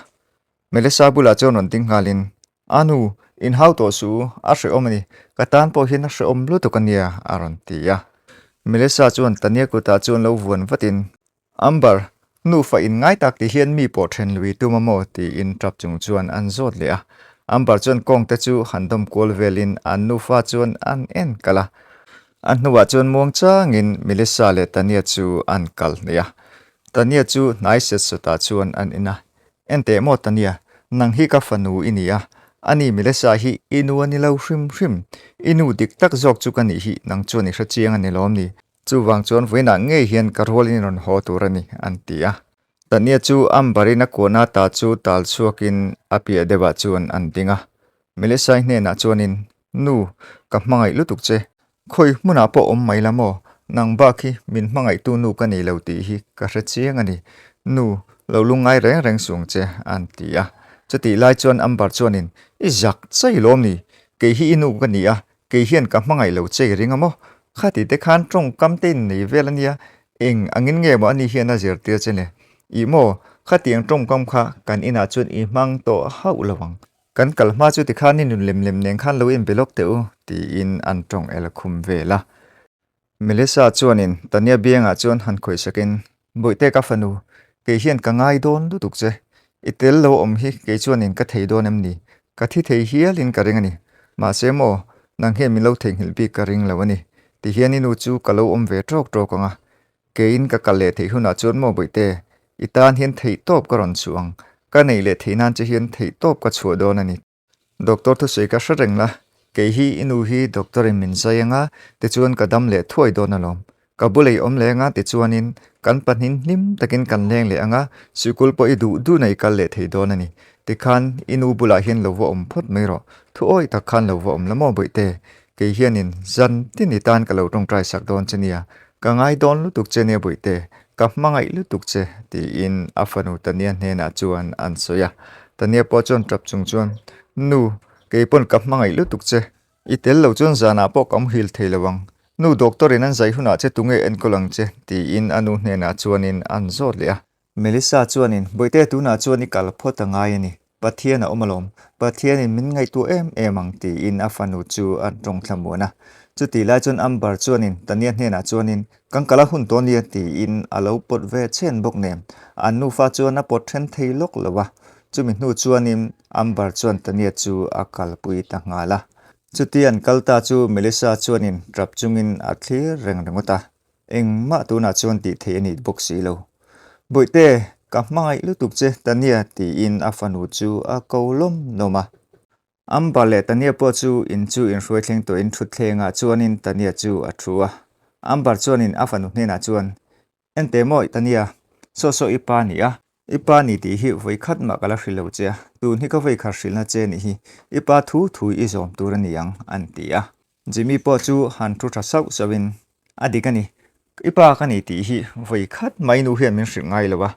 Melissa bulah chuan rawn ding nghalin, A nu, inhau tawh suh, a hrehawm a ni, ka tan pawh hian a hrehawm lutuk a nia, a rawn ti a. Melissa chuan Tania kutah chuan lo vuan vatin, Amber, nufa in ngai tak ti hian mi pawh then lui tum a maw? tiin tap chung chuan an zawt leh a. Amber chuan kawng te chu han dawm kual velin an nufa chuan an en kal a. A hnuah chuan muang changin Melissa leh Tania chu an kal hnaih a. Tania chu hnai set sawtah chuan an en a. Enteh maw Tania, nang hi ka fanu i ni a, ani Melissa hi i nu a ni lo hrim hrim. I nu dik tak zawk chu ka nih hi nang chuan i hre chiang a ni lawm ni? Chuvang chuan vawiinah ngei hian ka rualin rawn haw tur a ni, an ti a. Tania chu Amber-in a kuahna ta chu tal chhuakin a piah deuhah chuan an ding a. Melissa-i hnenah chuanin, Nu, ka hmangaih lutuk che. Khawi hmunah pawh awm mai la maw? Nang bak hi min hmangaihtu nu ka nei lo tih hi ka hre chiang a ni. Nu, lo lungngai reng reng suang che, an ti a. Chutih lai chuan Amber chuanin, I zak chai lawm ni? Kei hi i nu ka ni a, kei hian ka hmangaih lo che i ring a maw? Khati te khan tawngkam te in nei vel a nia, eng angin nge maw ani hian a zirtir che le? Ih maw, khatiang tawngkam kha kan inah chuan i hmang tawh hauh lo ang. Kan kal hma chu tikhan i nun lem lem nen khan lo inbe lawk teh u, tiin an tawng el khum vel a. Melissa chuanin Tania biangah chuan han khawih sakin, Bawihte ka fanu, kei hian ka ngai dawn lutuk che. I tel lo awm hi kei chuanin ka thei dawn em ni? Ka thi thei hialin ka ring a ni. Mahse maw, nang hian min lo theihnghilh bik ka ring lo a ni. Tihian i nu chu ka lo awm ve tawk tawk ang a. Keiin ka kal leh theih hunah chuan maw Bawihte, i tan hian theih tawp ka rawn chhuah ang. Ka neih leh theih nan che hian theih tawp ka chhuah dawn a ni. Doctor thusawi ka hre reng la, kei hi i nu hi doctor in min zai anga tichuan ka dam leh thuai dawn alawm. Ka bul ei awm leh anga tichuanin kan pahnin hlim takin kan leng leh anga sikul pawh i duh duhna i kal leh thei dawn a ni. Tikhan i nu bulah hian lo va awm phawt mai rawh. Thu awi tak khan lo va awm la maw Bawihte, kei hianin zan tin i tan ka lo tawngtai sak dawn che nia. Ka ngai dawn lutuk che nia Bawihte, ka hmangaih lutuk che, tiin a fanu Tania hnenah chuan an sawi a. Tania pawh chuan tap chung chuan, Nu, kei pawn ka hmangaih lutuk che. I tel lo chuan zanah pawh ka muhil thei lo ang. Nu, doctor in an zai hunah che tunge enkawl ang che, tiin a nu hnenah chuanin an zawt leh a. Melissa chuanin, Bawihte tunah chuan i kal phawt a ngai a ni. Pathian a awm alawm. Pathianin min ngaihtuah em em ang tiin a fanu chu a tawng thlamuan a. Chutih lai chuan Amber chuanin Tania hnenah chuanin, Kan kal a hun tawh nia tiin a lo pawt ve chhen bawk nen. An nufa chuan a pawt then thei lawk lo a. Chumi hnu chuanin Amber chuan Tania chu a kalpui ta nghal a. Chuti an kal ta chu Melissa chuanin tap chungin a thlir reng ringawt a. Engmah tunah chuan tih theih a nih bawk si lo. Bawihte, ka hmangaih lutuk che Tania tiin a fanu chu a ko lawm lawm a. Amber leh Tania pawh chu in chu inhruai thleng tawhin thutthlengah chuanin Tania chu a thu a. Amber chuanin a fanu hnenah chuan, Enteh maw Tania, saw saw i pa ni a. I pa ni tih hi vawi khat mah ka la hrilh lo che a, tun hi ka vawi khat hrilhna che nih hi, i pa thu thu i zawm tur a ni ang, an ti a. Jimmy pawh chu han thu tha sauh sauhin, A dik a ni, i pa ka ni tih hi vawi khat mai nu hian min hrilh ngai lo a,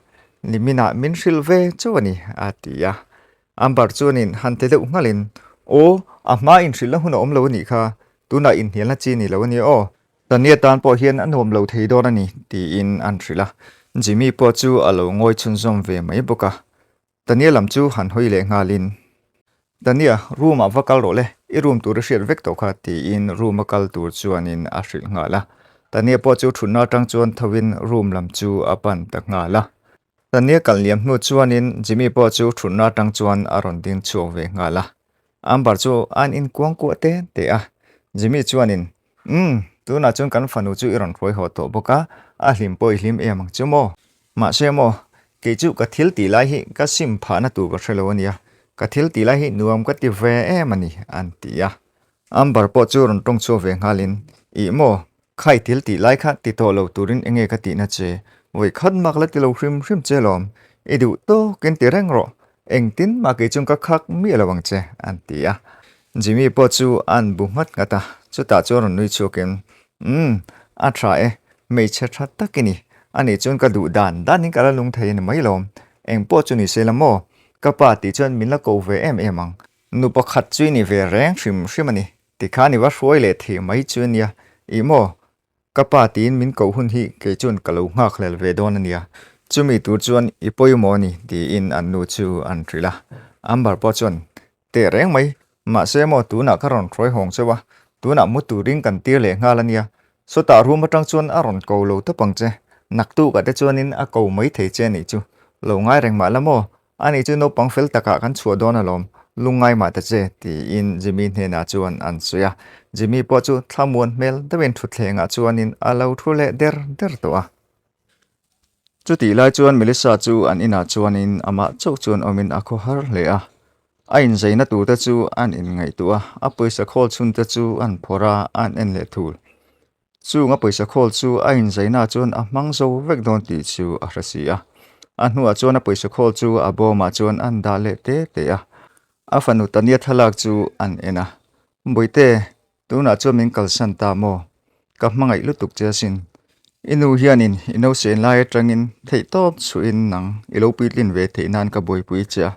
niminah min hrilh ve chauh a ni, a ti a. Amber chuanin han ti deuh nghalin, Aw, a hma inhrilhna hun a awm lo a nih kha, tunah inhnialna chi ni lo a nia aw. Tania tan pawh hian a nuam lo thei dawn a ni, tiin an hrilh a. Jimmy pawh chu a lo ngawi chhunzawm ve mai bawk a. Tania lam chu han hawi leh nghalin, Tania, room ah va kal rawh le, i room tur i hriat vek tawh kha, tiin room a kal tur chuanin a hrilh nghal a. Tania pawh chu thutna atang chuan thovin room lam chu a pan ta nghal a. Tania kal liam hnu chuanin Jimmy pawh chu thutna atang chuan a rawn ding chhuak ve nghal a. Amber chu an inkuang kuah te te a. Jimmy chuanin, Umm, tunah chuan kan fanu chu i rawn hruai haw tawh bawk a, a hlim pawh i hlim em ang chu maw? Mahse maw, kei chu ka thil tih lai hi ka sim phahna tur ka hre lo a nia, ka thil tih lai hi nuam ka ti ve em a ni, an ti a. Amber pawh chu rawn tawng chhuak ve nghalin, Ih maw, khai thil tih lai kha ti tawh lo turin enge ka tihna che, vawi khat mak la ti lo hrim hrim che lawm, i duh tawkin ti reng rawh, engtin mah kei chuan ka khak miah lo ang che, an ti a. Jimmy pawh chu a'n bu nghat nghat a, chutah chuan rawn nui chhuakin, Umm, a tha e, hmeichhe tha tak i ni. Ani chuan ka duh dan danin ka la lung thei a ni mai lawm. Eng pawh chu ni se la maw? Ka pa tih chuan min la ko ve em em ang. Nu pakhat chu i ni ve reng hrim hrim a ni. Tikhan i va hruai leh thei mai chu a nia. Ih maw? Ka pa tiin min koh hun hi kei chuan ka lo nghakhlel ve dawn a nia, chumi tur chuan i pawimawh a ni tiin an nu chu an hrilh a. Amber pawh chuan, Teh reng mai, mahse maw tunah ka rawn hruai hawng cheu a, tunah mu turin kan tir leh nghal a nia, sawtah room atang chuan a rawn ko lo tawp ang che, naktukah te chuanin a ko mai thei che a nih chu, lo ngai reng mah la maw, Ani chu naupang fel takah kan chhuah dawn alawm, lungngai mah ta che, tiin Jimmy hnenah chuan an sawi a. Jimmy pawh chu thlamuan hmel deuhin thutthlengah chuanin a lo thu leh der der tawh a. Chutih lai chuan Melissa chu an inah chuanin amah chauh chuan awmin a khawhar hle a. A inzaina turte chu an inngaihtuah a, a pawisa khawl chhunte chu an phawrh a, an en leh thul. Chung a pawisa khawl chu a inzaina chuan a hmang zo vek dawn tih chu a hre si a. A hnuah chuan a pawisa khawl chu a bawmah chuan an dah leh te te a. A fanu Tania thlalak chu an en a, Bawihte, tunah chuan min kalsan ta maw? Ka hmangaih lutuk che asin. I nu hianin i nausen lai atangin theihtawp chhuahin nang i lo puitlin ve theih nan ka buaipui che a.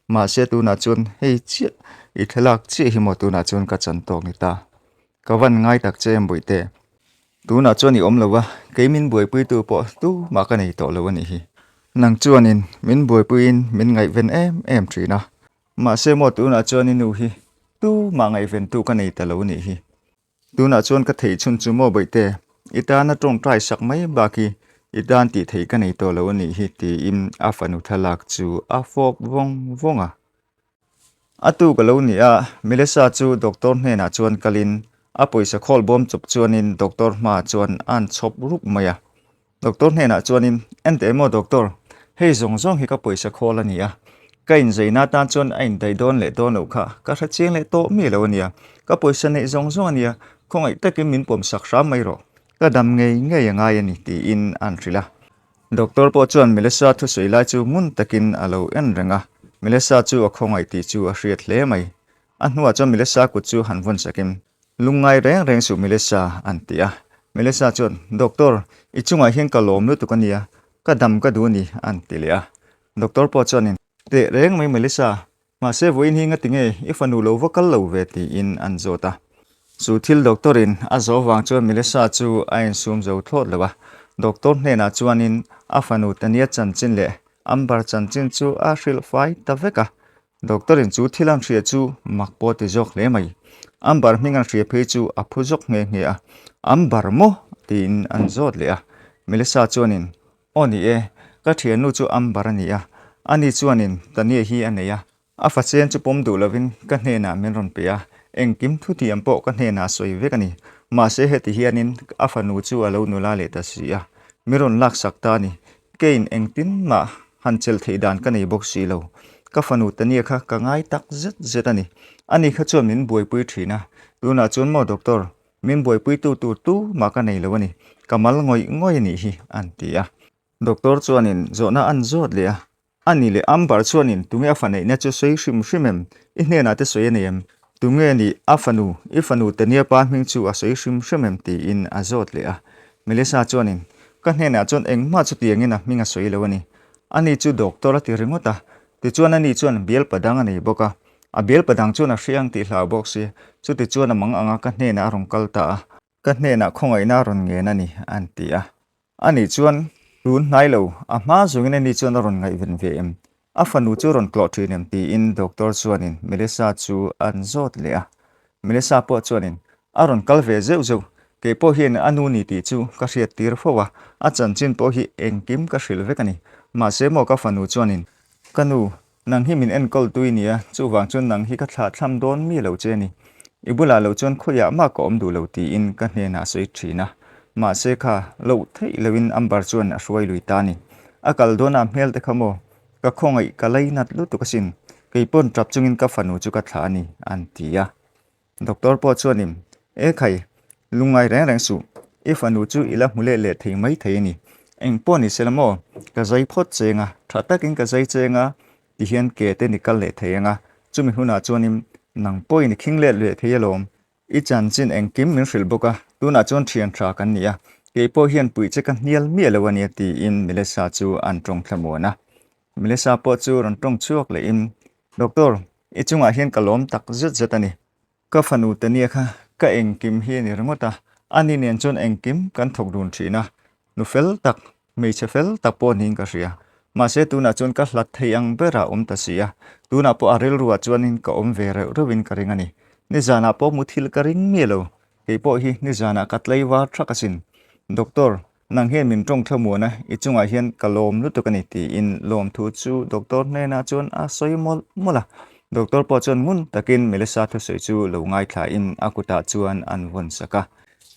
Mahse tunah chuan hei chiah i thlalak chiah hi maw tunah chuan ka chan tawk ni ta. Ka van ngai tak che em Bawihte. Tunah chuan i awm lo a, kei min buaipuitu pawh tumah ka nei tawh lo a nih hi. Nang chuanin min buaipuiin min ngaihven em em thin a. Mahse maw tunah chuan i nu hi tumah ngaihventu ka nei ta lo a nih hi. Tunah chuan ka theih chhun chu maw Bawihte, i tana tawngtai sak mai bak hi i tan tih theih ka nei tawh lo a nih hi tiin a fanu thlalak chu a fawp vawng vawng a. A tu ka lo ni a, Melissa chu doctor hnenah chuan kalin a pawisa khawl bawm chawp chuanin doctor hmaah chuan a han chhawp rup mai a. Doctor hnenah chuanin, Enteh maw doctor, hei zawng zawng hi ka pawisa khawl a ni a, ka inzeina atan chuan a indaih dawn leh dawn loh kha ka hre chiang leh tawh mi lo a nia, ka pawisa neih zawng zawng a nia, khawngaih takin min pawm sak hram mai rawh, ka dam ngei ngei a ngai a ni tiin an hrilh a. Doctor pawh chuan Melissa thusawi lai chu ngun takin a lo en reng a, Melissa chu a khawngaih tih chu a hriat hle mai. A hnuah chuan Melissa kut chu han vawn sakin, Lungngai reng reng suh Melissa, an ti a. Melissa chuan, Doctor, i chungah hian ka lawm lutuk a nia, ka dam ka duh a ni, an ti leh a. Doctor pawh chuanin, Teh reng mai Melissa, mahse vawiin hi ngati nge i fanu lo va kal lo ve tiin an zawt a. Chu thil doctor in a zawh vang chuan Melissa chu a insum zo thlawt lo a. Doctor hnenah chuanin a fanu Tania chanchin leh Amber chanchin chu a hrilh fai ta vek a. Doctor in chu thil an hria chu mak pawh ti zawk hle mai. Amber hming an hria phei chu a phu zawk nghe nghe a. Amber maw? tiin an zawt leh a. Melissa chuanin, Aw ni e, ka thiannu chu Amber a ni a. Ani chuanin Tania hi a nei a. A fachen chu pawm duh lovin ka hnenah min rawn pe a. Engkim thutiam pawh ka hnenah a sawi vek a ni. Mahse heti hianin a fanu chu a lo nula leh ta si a. Min rawn laksak ta a ni. Keiin engtin mah han chelh theih dan ka nei bawk si lo. Ka fanu Tania kha ka ngai tak zet zet a ni. Ani kha chuan min buaipui thin a, tunah chuan maw doctor, min buaipuitu tur tu mah ka nei lo a ni, ka mal ngawih ngawih a nih hi, an ti a. Doctor chuanin zawhna an zawt leh a, Ani leh Amber chuanin tunge a fa neihna chu sawi hrim hrim em? I hnenah te sawi a nei em? Tunge nih a fanu, i fanu Tania pa hming chu a sawi hrim hrim em? tiin a zawt leh a. Melissa chuanin, Ka hnenah chuan engmah chutiangin a hming a sawi lo a ni. Ani chu doctor a ti ringawt a. Tichuan ani chuan bialpa dang a nei bawk a. A bialpa dang chuan a hria ang tih hlau bawk si. Chutichuan a mang anga ka hnenah a rawn kal ta a. Ka hnenah khawngaihna a rawn ngen a ni, an ti a. Ani chuan, Tun hnai lo, a hma zawngin ani chuan a rawn ngaihven ve em? A fanu chu rawn tlawh thin em? tiin doctor chuanin Melissa chu an zawt leh a. Melissa pawh chuanin, A rawn kal ve zeuh zeuh, kei pawh hian a nu ni tih chu ka hriat tir fo a, a chanchin pawh hi engkim ka hrilh vek a ni. Mahse maw ka fanu chuanin, Ka nu, Nang hi min enkawl tui nia, chuvang chuan nang hi ka thlah thlam dawn mi lo che a ni. I bulah lo chuan khawiah mah ka awm duh lo tiin ka hnenah a sawi thin a. Mahse kha, loh theih loin Amber chuan a hruai lui ta a ni. A kal dawn a hmel te kha maw, ka khawngaih ka lainat lutuk asin, kei pawn tap chungin ka fanu chu ka thlah a ni, an ti a. Doctor pawh chuanin, E khai, lungngai reng reng suh, i fanu chu i la hmu leh leh thei mai thei a ni. Eng pawh ni sela maw, ka zai phawt cheng a, tha takin ka zai cheng a, ti hian ke te ni kal leh thei ang a, chumi hunah chuanin nang pawhin i khing let leh thei alawm. I chanchin engkim min hrilh bawk a, tunah chuan thian tha kan ni a, kei pawh hian puih che ka hnial miah lo a nia tiin Melissa chu an tawng thlamuan a. Melissa pawh chu rawn tawng chhuak lehin, Doctor, i chungah hian ka lawm tak zet zet a ni. Ka fanu Tania kha ka engkim hi a ni ringawt a, ani nen chuan engkim kan thawk dun thin a, nu fel tak, hmeichhe fel tak pawh niin ka hria. Mahse tunah chuan ka hlat thei ang berah awm ta si a, tunah pawh a rilruah chuanin ka awm ve reuh reuhin ka ring a ni. Nizanah pawh muthilh ka ring miah lo, kei pawh hi nizanah ka tlaivar thak asin. Doctor, Nang hian min tawng thlamuan a, i chungah hian ka lawm lutuk a ni tiin lawmthu chu doctor hnenah chuan a sawi mawlh mawlh a. Doctor pawh chuan ngun takin Melissa thusawi chu lo ngaithlain a kutah chuan an vawn sak a.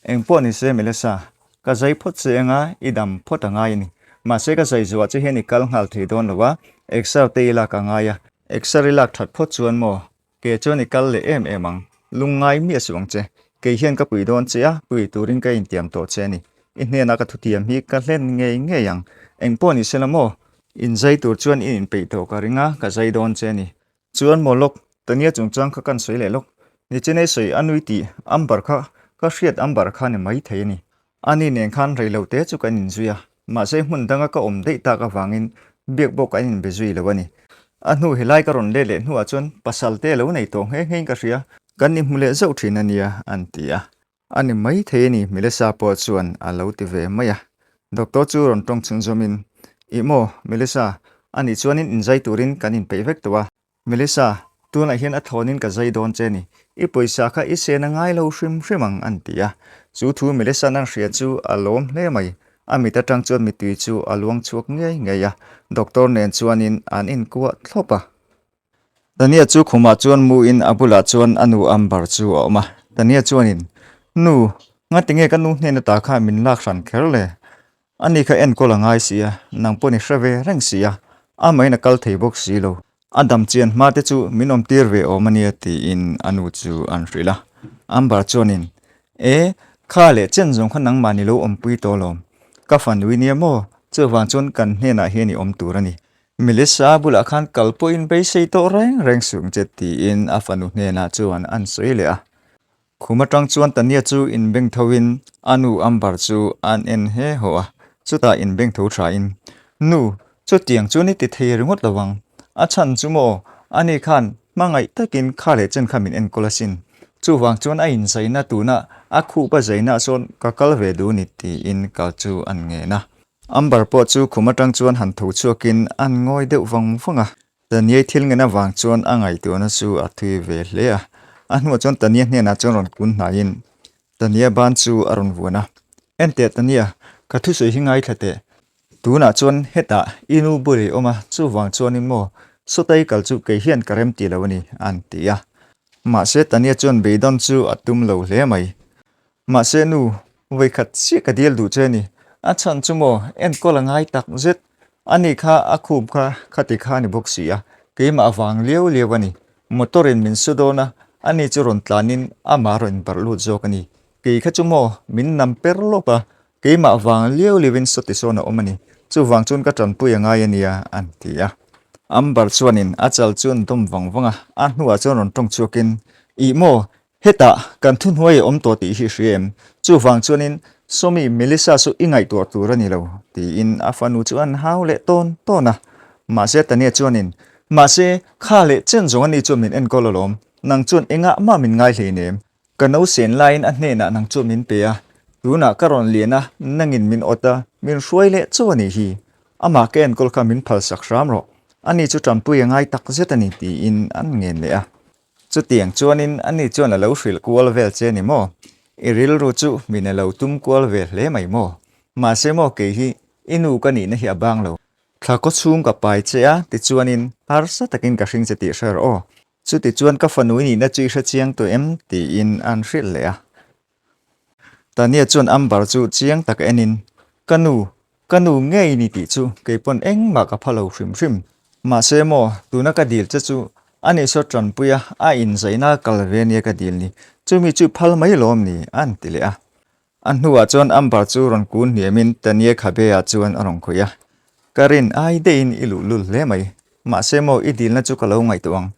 Engpawh ni se Melissa, ka zai phawt che anga i dam phawt a ngai a ni. Mahse ka zai zuah che hian i kal nghal thei dawn lo a, exer te i lak a ngai a. Exer i lak that phawt chuan maw Ke chuan i kal leh em em ang. Lungngai miah suh ang che. Kei hian ka pui dawn che a, pui turin ka intiam tawh che a ni. I hnenah ka thutiam hi ka hlen ngei ngei ang. Eng pawh ni sela maw? Inzai tur chuan i inpeih tawh ka ring a, ka zai dawn che a ni. Chuan maw lawk, Tania chungchang kha kan sawi leh lawk. Nichinei sawi a nui tih Amber kha Ka hriat Amber kha ni mai thei a ni. Ani nen khan rei lo te chu kan inzui a, mahse hmun danga ka awm daih tak avangin biak bawk an inbe zui lo a ni. A hnu helai ka rawn let leh hnuah chuan pasal te lo nei tawh nghe nghein ka hria, kan inhmu leh zauh thin a nia an ti a. A ni mai thei a ni Melissa pawh chuan a lo ti ve mai a. Doctor chu rawn tawng chhunzawmin, Ih maw Melissa, anih chuanin inzai turin kan inpeih vek tawh a, Melissa, tunah hian a thlawnin ka zai dawn che ni. I pawisa kha i sen a ngai lo hrim hrim ang, an ti a. Chu thu Melissa'n an hria chu a lawm hle mai. A mit atang chuan mittui chu a luang chhuak ngei ngei a. Doctor nen chuanin an inkuah thlawp a. Tania chu khumah chuan muin a bulah chuan a nu Amber chu a awm a. Tania chuanin, Nu, ngatinge ka nu hnen ata kha min lak hran kher le? Ani kha enkawl a ngai si a, nang pawh ni hre ve reng si a, amahin a kal thei bawk si lo. A dam chian hma te chu min awm tir ve awm a nia tiin a nu chu an hrilh a. Amber chuanin, E, kha leh chen zawng kha nangmah ni lo awmpui tawh lawm. Ka fanui nia maw, chuvang chuan kan hnenah hian i awm tur a ni. Melissa bulah khan kal pawhin beisei tawh reng reng suh che tiin a fanu hnenah chuan an sawi leh a. Khum atang chuan Tania chu inbeng thoin a nu Amber chu an en he haw a, chutah inbeng tho thain, Nu, chutiang chuan i ti thei ringawt lo ang. A chhan chu maw, ani khan hmangaih takin kha leh chen kha min enkawl asin. Chuvang chuan a inzaina tuna a khup a zainaah sawn ka kal ve duh ni tiin kal chu an ngen a. Amber pawh chu khum atang chuan han tho chhuakin an ngawi deuh vang vang a. Taniai thil ngen avang chuan a ngaihtuahna chu a thui ve hle a. A hnuah chuan Tania hnenah chuan rawn kun hnaiin Tania ban chu a rawn vuan a. Enteh Tania, ka thusawi hi ngaithla teh. Tunah chuan hetah i nu bul i awm a, chuvang chuanin maw Sawtai kal chu kei hian ka rem ti lo a ni, an ti a. Mahse Tania chuan beidawn chu a tum lo hle mai. Mahse nu, vawikhat chiah ka dil duh che a ni. A chhan chu maw, enkawl a ngai tak zet. Ani kha a khup kha khati kha a ni bawk si a, keimah avang liau liau a ni. Motor in min su dawn a, ani chu rawn tlanin amah rawn inbarh lut zawk a ni. Kei kha chu maw, min nam per lawp a, keimah vang liau liauin sawti sawn a awm a ni. Chuvang chuan ka tanpui a ngai a nia, an ti a. Amber chuanin a chal chu an dawm vang vang a, a hnuah chuan rawn tawng chhuakin, Ih maw, Hetah kan thuhnuai a awm tawh tih hi hria em? Chuvang chuanin Sawmi, Melissa chu i ngaihtuah tur a ni lo, tiin a fanu chu an hau leh tawn tawn a. Mahse Tania chuanin, Mahse, kha leh chen zawng ani chuan min enkawl alawm, nang chuan engah mah min ngai hleinem. Ka no sen laiin a hnenah nang chuan min pe a, tunah ka rawn lian a, nangin min awt a, min hruai leh chauh a nih hi. Amah ka enkawl kha min phalsak hram rawh, ani chu tanpui a ngai takzet a ni, tiin an ngen leh a. Chutiang chuanin ani chuan a lo hrilh kual vel che ni maw? I rilru chu min a lo tum kual ve hle mai maw? Mahse maw kei hi i nu ka nihna hi a bang lo. Thla kaw chhung ka pai che a, tichuanin harsa takin ka hring che tih hre rawh aw. Chutichuan ka fanu i nihna chu i hre chiang tawh em? tiin an hrilh leh a. Tania chuan Amber chu chiang tak enin, Ka nu, ka nu ngei ni tih chu kei pawn engmah ka pha lo hrim hrim. Mahse maw, tuna ka dil che chu a nih saw tanpui a, a inzaina kal ve nia ka dil ni, chumi chu phal mai lawm ni, an ti leh a. A hnuah chuan Amber chu rawn kun hniamin Tania khabe ah chuan a rawn khawih a. Ka rin ai deihin i luhlul hle mai. Mahse maw i dilna chu ka lo ngaihtuah ang.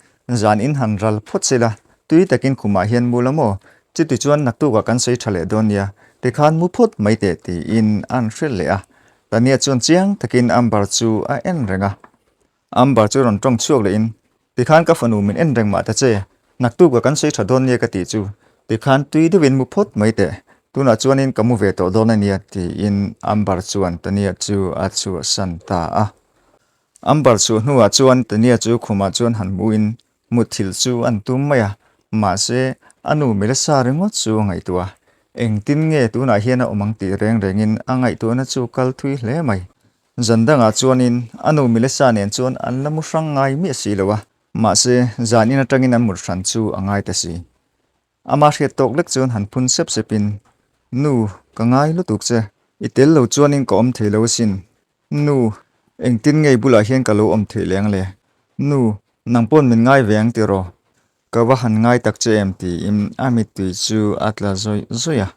Zan in han ral phawt sela, tui takin khumah hian mu la maw? Chuti chuan naktukah kan sawi tha leh dawn nia, tikhan mu phawt mai teh tiin an hrilh leh a. Tania chuan chiang takin Amber chu a en reng a. Amber chu rawn tawng chhuak lehin, Tikhan ka fanu min en reng mah ta che, naktukah kan sawi tha dawn nia ka tih chu, tikhan tui deuhin mu phawt mai teh, tunah chuanin ka mu ve tawh dawn a nia tiin Amber chuan Tania chu a chhuahsan ta a. Amber chhuah hnuah chuan Tania chu khumah chuan han hmuhin mutthilh chu an tum mai a, mahse a nu Melissa ringawt chu a ngaihtuah a, engtin nge tunah hian a awm ang tih reng rengin a ngaihtuahna chu kal thui hle mai. Zan dangah chuanin a nu Melissa nen chuan an la mu hrang ngai miah si lo a, mahse zan in atangin an mut hran chu a ngai ta si. Ama hriat tawk lek chuan han phun sep sepin, Nu, ka ngai lutuk che, i tel lo chuanin ka awm thei lo asin. Nu, engtin ngei bulah hian ka lo awm theih leng le? Nu, nang pawn min ngai ve ang tiraw? Ka va han ngai tak che em tiin a mittui chu a tla zawih zawih a.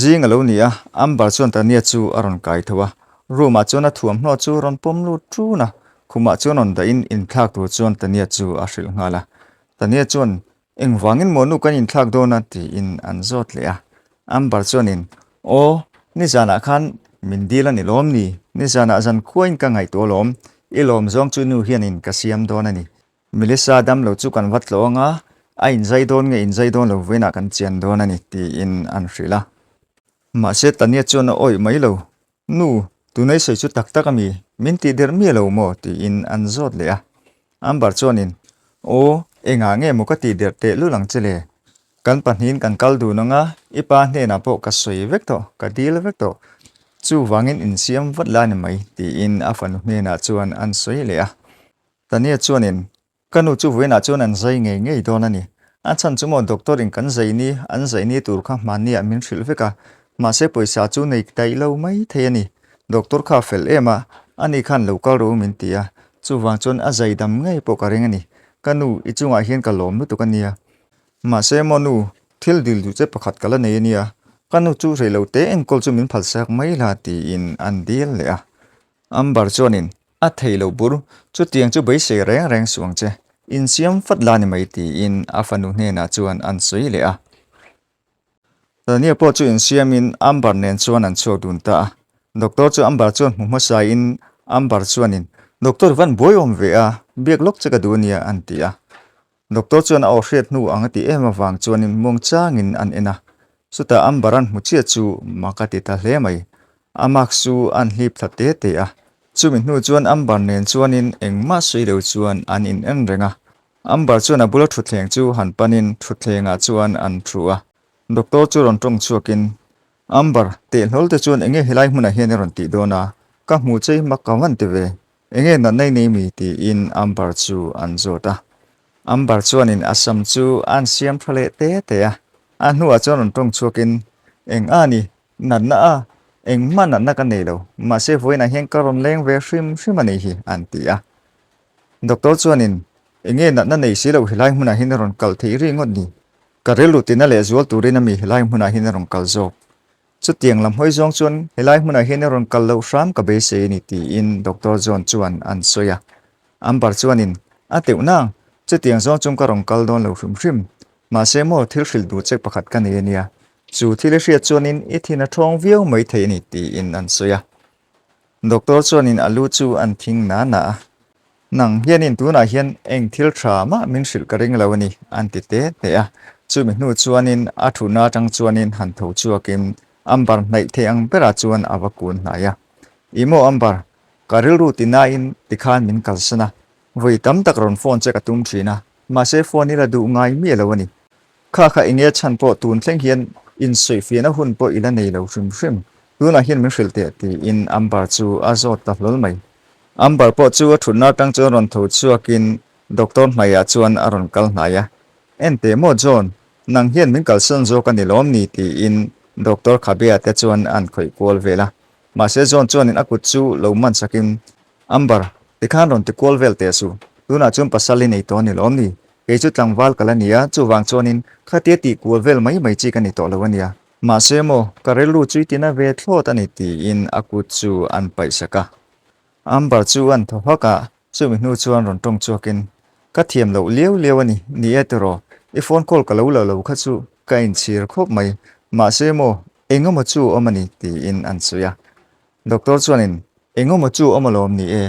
Zing a lo ni a, Amber chuan Tania chu a rawn kai tho a. Room ah chuan a thuamhnaw chu rawn pawm lut ṭun a, khumah chuan rawn dahin inthlak tur chuan Tania chu a hrilh nghal a. Tania chuan, Engvangin maw nu kan inthlak dawn a? tiin an zawt leh a. Amber chuanin, Aw, nizanah khan min dil a ni lawm ni? Nizanah zan khuain ka ngaihtuah alawm. I lawm zawng chu nu hianin ka siam dawn a ni. Melissa damlo chu kan va tlawh ang a, a inzai dawn nge inzai dawn lo vawiinah kan chian dawn a ni, tiin an hrilh a. Mahse Tania chuan a awih mai lo, Nu, tunei sawi chu tak tak a mi? Min tih der miah lo maw? tiin an zawt leh a. Amber chuanin, Aw, engah nge maw ka tih der teh lul ang che le? Kan pahnihin kan kal dun ang a, i pa hnenah pawh ka sawi vek tawh, ka dil vek tawh. Chuvangin insiam vat la ni mai, tiin a fanu hnenah chuan an sawi leh a. Tania chuanin, Ka nu chu vawiinah chuan an zai ngei ngei dawn a ni. A chhan chu maw doctor in kan zai ni, an zai ni tur kha hmanni ah min hrilh vek a, mahse pawisa chu nei daih lo mai thei a ni. Doctor kha a fel em a, ani khan lo kal ro min ti a, chuvang chuan a zai dam ngei pawh ka ring a ni. Ka nu, i chungah hian ka lawm lutuk a nia. Mahse maw nu, thil dil duh che pakhat ka la nei a nia, ka nu chu rei lo te enkawl chu min phalsak mai la tiin an dil leh a. Amber chuanin, A thei lo bur, chutiang chu beisei reng reng suh ang che, insiam fat la ni mai tiin a fanu hnenah chuan an sawi leh a. Tania pawh chu insiamin Amber nen chuan an chhuak dun ta a. Doctor chu Amber chuan hmu hmasain Amber chuanin, Doctor van buai awm ve a, biak lawk che ka duh ania an ti a. Doctor chuan a aw hriat hnu ang a tih em avang chuanin muangchangin an en a, chutah Amber an hmu chiah chu mak a ti ta hle mai. A mask chu an hlip thla te te a, chumi hnu chuan Amber nen chuanin engmah sawi lo chuan an in en reng a. Amber chuan a bula thutthleng chu han panin thutthlengah chuan an thu a, Doctor chu rawn tawng chhuakin, Amber, tehhlawl te chuan enge helai hmunah hian i rawn tih dawn a, ka hmu che i mak ka van ti ve. Enge natna i nei mi? tiin Amber chu an zawt a. Amber chuanin a sam chu a'n siam tha leh te te a. A hnuah chuan rawn tawng chhuakin, Eng a ni, natna a, engmah natna ka nei lo, mahse vawiinah hian ka rawn leng ve hrim hrim a nih hi, a'n ti a. Doctor chuanin, Enge natna nei si loh helai hmunah hian i rawn kal theih ri ngawt ni? Ka rilru tina lehzual turin a mi helai hmunah hian i rawn kal zawk. Chutiang lam hawi zawng chuan helai hmunah hian i rawn kal loh hram ka beisei a ni tiin Doctor John chuan an sawi a. Amber chuanin, A teuh nang, chutiang zawng chuan ka rawn kal dawn lo hrim hrim. Mahse maw thil hrilh duh che pakhat ka nei a nia. Chu thil i hriat chuanin i thin a thawng viau mai thei a ni tiin an sawi a. Doctor chuanin a lu chu an thing na na a. Nang hianin tunah hian eng thil tha mah min hrilh ka ring lo a ni, an ti te te a. Chumi hnu chuanin a thutna atang chuanin han tho chhuakin Amber hnaih thei ang berah chuan a va kun hnai a. I maw Amber, ka rilru ti nain tikhan min kalsan a, vawi tam tak rawn phone che ka tum thin a, mahse phone i la duh ngai miah lo a ni. Kha kha enge chhan pawh tun thleng hian insawifiahna hun pawh i la nei lo hrim hrim. Tunah hian min hrilh teh tiin Amber chu a zawt ta hlawl mai. Amber pawh chu a thutna atang chuan rawn tho chhuakin doctor hmaiah chuan a rawn kal hnai a. En teh maw John, nang hian min kalsan zawk a ni lawm ni tiin doctor Khabea te chuan an khawih kual vel a. Mahse John chuanin a kut chu lo man sakin, Amber, tikhan rawn ti kual vel teh suh, tunah chuan pasal i nei tawh a ni lawm ni? Kei chu tlangval ka la ni a, chuvang chuanin khatia tih kual vel mai mai chi ka ni tawh lo a nia. Mahse maw, ka rilru chu i tina ve thlawt a ni tiin a kut chu an paih sak a. Amber chu an thaw hak a, chumi hnu chuan rawn tawng chhuakin, Ka thiam loh liau liau a ni, ni e tiraw, i phone call ka lo la lo kha chu ka inchhir khawp mai, mahse maw, eng emaw chu awm a ni tiin an sawi a. Doctor chuanin, Eng emaw chu awm alawm ni e,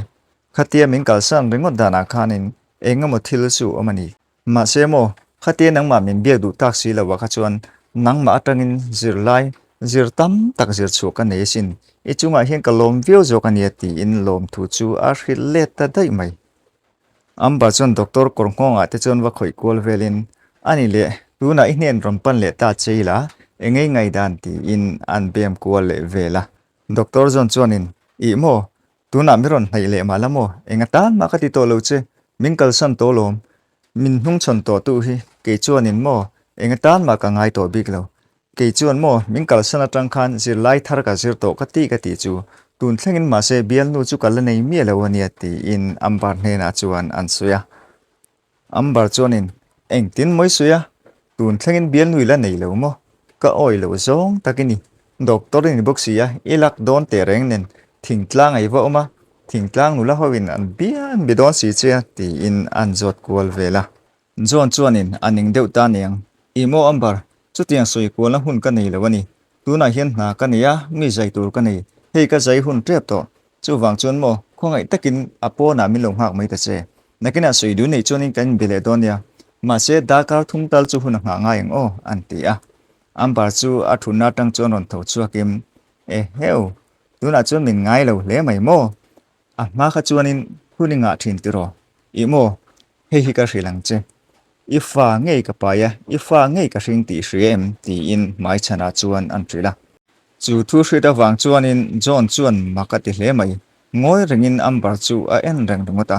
khatia min kalsan ringawt danah khanin eng emaw thil chu awm a ni. Mahse maw, khatia nangmah min biak duh tak si loah kha chuan nangmah atangin zirlai zir tam tak zir chhuah ka nei asin, i chungah hian ka lawm viau zawk a nia tiin lawmthu chu a hrilh let ta daih mai. Amber chuan doctor kawr nghawngah te chuan va khawih kual velin, Ani leh, tunah i hnen rawn pan leh ta che ila, engei ngaihdan tiin an bem kual leh vel a. Doctor zawn chuanin, Ih maw, Tunah mi rawn hnaih leh mah la maw? Eng atan mah ka ti tawh lo che, min kalsan tawh lawm. Min hnungchhawn tawh tu hi kei chuanin maw eng atan mah ka ngai tawh bik lo. Kei chuan maw min kalsan atang khan zirlai thar ka zir tawh ka ti ka tih chu tun thlengin mahse bialnu chu ka la nei miah lo ania tiin Amber hnenah chuan an sawi a. Amber chuanin, Engtin mawi sawi a, tun thlengin bialnu i la nei lo maw? Ka awi loh zawng tak i ni. Doctor i ni bawk si a, i lak dawn teh reng nen thingtlang a i va awm a, thingtlang nula hoin an bia an bi dawn si che a, tiin an zawt kual vel a. John chuanin a ning deuh ta niang, I maw Amber? Chutiang sawi kualna hun ka nei lo a ni. Tunah hian hna ka nei a, mi zai tur ka nei. Hei ka zai hun tep tawh. Chuvang chuan maw, khawngaih takin a pawnah min lo nghak mai ta che. Nakinah sawi dun neih chuanin kan inbe leh dawn nia. Mahse, darkar thum tal chu hun a nghah ngai ang aw, an ti a. Amber chu a thutna atang chuan rawn tho chhuakin, Eheu, tunah chuan min ngai lo hle mai maw? A hma kha chuanin hun i ngah thin tiraw? Ih maw, hei hi ka hrilh ang che. I fa ngei ka pai a, i fa ngei ka hring tih hria em? tiin hmaichhanah chuan an hrilh a. Chu thu hriat avang chuanin John chuan mak a ti hle mai. Ngawi rengin Amber chu a en reng ringawt a.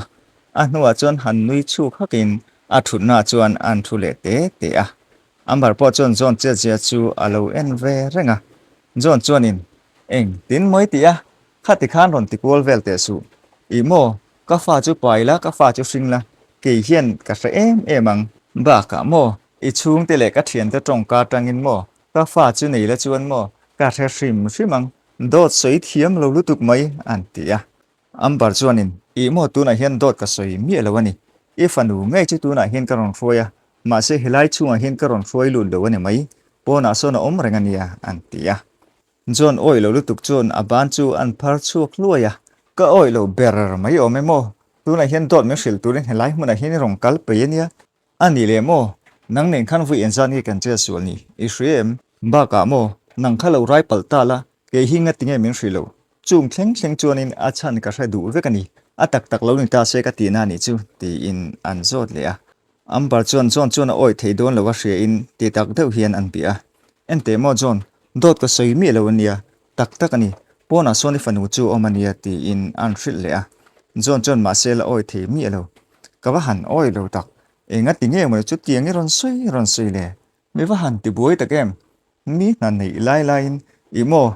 A hnuah chuan han nui chhuk hakin a thutnaah chuan an thu leh te te a. Amber pawh chuan John chetzia chu a lo en ve reng a. John chuanin, Eng tin mawi tih a, khati khan rawn ti kual vel teh suh. Ih maw, ka fa chu pai la, ka fa chu hring la, kei hian ka hre em em ang. Bakah maw, i chhungte leh ka thiante tawngka atangin maw, ka fa chu nei la chuan maw, ka hre hrim hrim ang. Dawt sawi thiam lo lutuk mai, an ti a. Amber chuanin, Ih maw, tunah hian dawt ka sawi miah lo a ni. I fanu ngei chu tunah hian ka rawn hruai a, mahse helai chhungah hian ka rawn hruai lut lo a ni mai. Pawnah sawn a awm reng a nia, an ti a. John awih lo lutuk chuan a ban chu an phar chhuak hluai a, Ka awih lo ber mai awm em aw, tunah hian dawt min hrilh turin helai hmunah hian i rawn kal peih a nia. A nih leh maw, nang nen khan vui engzat nge kan che sual ni, i hria em? Bakah maw, nang kha lo rai palh ta la, kei hi ngati nge min hrilh lo? Chung thleng thleng chuanin a chhan ka hre duh vek a ni, a tak tak lo ni ta se ka tihna a nih chu, tiin an zawt leh a. Amber chuan John chuan a awih thei dawn lo a hria in ti tak deuh hian an bia a. Enteh maw John, dawt ka sawi miah lo ania, tak tak a ni, pawnah sawn i fanu chu a awm ania tiin an hrilh leh a. John chuan mahse la awih thei miah lo. Ka va han awih lo tak, enga ti nge mawni chutiang i rawn sawi rawn sawi le? Mi va han ti buai tak em? Mi hna neih lai laiin ih maw,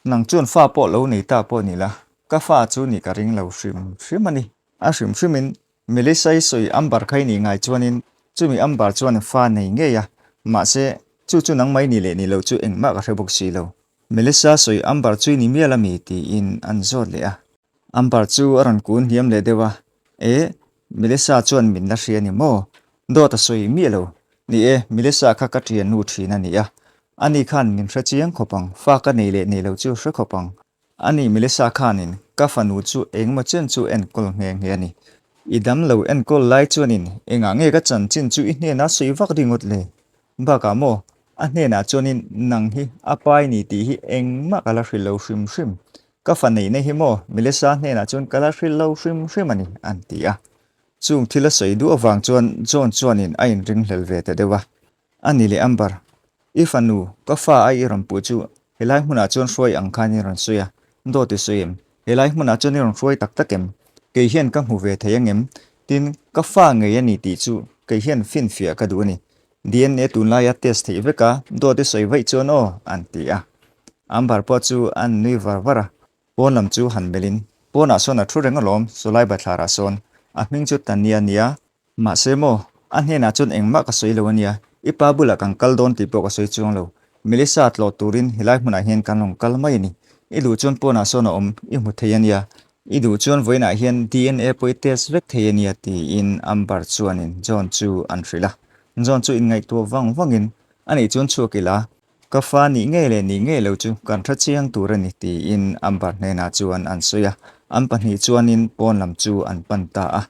nang chuan fa pawh lo nei ta pawh ni la, ka fa chu nih ka ring lo hrim hrim a ni. A hrim hrimin Melissa-i sawi Amber kha i nih ngai chuanin chumi Amber chuan fa nei ngei a, mahse chu chu nangmah i nih leh nih loh chu engmah ka hre bawk si lo. Melissa sawi Amber chu i ni mial a mi? tiin an zawt leh a. Amber chu a rawn kun hniam leh deuh a, E, Melissa chuan min la hria ni maw? Dawt a sawi miah lo. Ni e, Melissa kha ka ṭian nu ṭhin a ni a. Ani khan min hre chiang khawp ang, fa ka nei leh nei lo chu hre khawp ang. Ani Melissa khanin ka fanu chu engmaw chen chu enkawl nghe nghe a ni. I dam lo enkawl lai chuanin engah nge ka chanchin chu i hnenah sawi vak ringawt le? Bakah maw, a hnenah chuanin nang hi a pai ni tih hi engmah ka la hrilh lo hrim hrim. Ka fa neihna hi maw Melissa hnenah chuan ka la hrilh lo hrim hrim a ni, an ti a. Chung thil a sawi duh avang chuan John chuanin a inringhlel ve ta deuh a. A ni leh Amber, i fanu, ka fa a i rawn puh chu helai hmunah chuan hruai ang khan i rawn sawi a, dawt i sawi em? Helai hmunah chuan i rawn hruai tak tak em? Kei hian ka hmu ve thei angem? Tin, ka fa ngei a ni tih chu kei hian finfiah ka duh a ni. DNA tunlaia test theih vek a, dawt i sawi vaih chuan aw, an ti a. Amber pawh chu an nui var var a. Pawn lam chu han melhin, pawnah sawn a thu reng alawm, sawlai bathlarah sawn. A hming chu Tania a nia. Mahse maw, a hnenah chuan engmah ka sawi lo a nia, i pa bulah kan kal dawn tih pawh ka sawi chuang lo. Melissa tlawh turin helai hmunah hian kan rawn kal mai a ni. I duh chuan pawnah sawn a awm, i hmu thei a nia. I duh chuan vawiinah hian DNA pawh i test vek thei a nia tiin Amber chuanin John chu an hrilh a. John chu inngaihtuah vang vangin, Anih chuan chhuak ila, Ka fa nih ngei leh nih ngei lo chu kan hre chiang tur a ni tiin Amber hnenah chuan an sawi a, an pahnih chuanin pawn lam chu an pan ta a.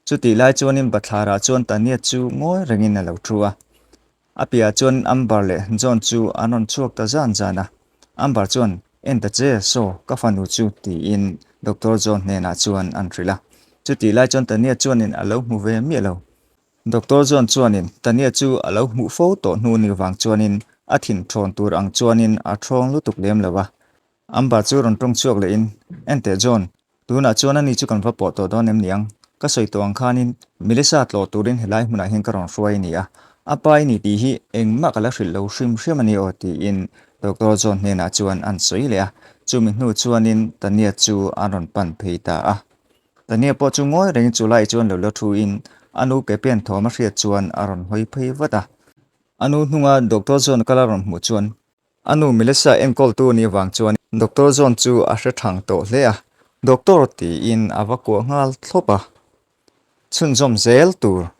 Chutih lai chuanin bathlarah chuan Tania chu ngawi rengin a lo thu a. A piahah chuan Amber leh John chu an rawn chhuak ta zan zan a. Amber chuan, En ta che, saw, ka fanu chu tiin Doctor John hnenah chuan an hrilh a. Chutih lai chuan Tania chuanin a lo hmu ve miah lo. Doctor John chuanin Tania chu a lo hmuh fo tawh hnu ni vang chuanin a thin thawn tur ang chuanin a thawng lutuk lem lo a. Amber chu rawn tawng chhuak lehin, Enteh John, tunah chuan ani chu kan va pawh tawh dawn em niang? Ka sawi tawh ang khanin Melissa tlawh turin helai hmunah hian ka rawn hruai a ni a, a pa i ni tih hi engmah ka la hrilh lo hrim hrim a ni aw tiin Doctor John hnenah chuan an sawi leh a. Chumi hnu chuanin Tania chu an rawn pan phei ta a. Tania pawh chu ngawi rengin chu lai chuan lo la thu in a nu ke pen thawm a hriat chuan a rawn hawi phei vat a. A nu hnunga Doctor John kal a rawn hmuh chuan a nu Melissa enkawltu a nih avang chuan Doctor John chu a hre thang tawh hle a, Doctor tiin a va kuah nghal thlawp a. Chhunzawm zel tur.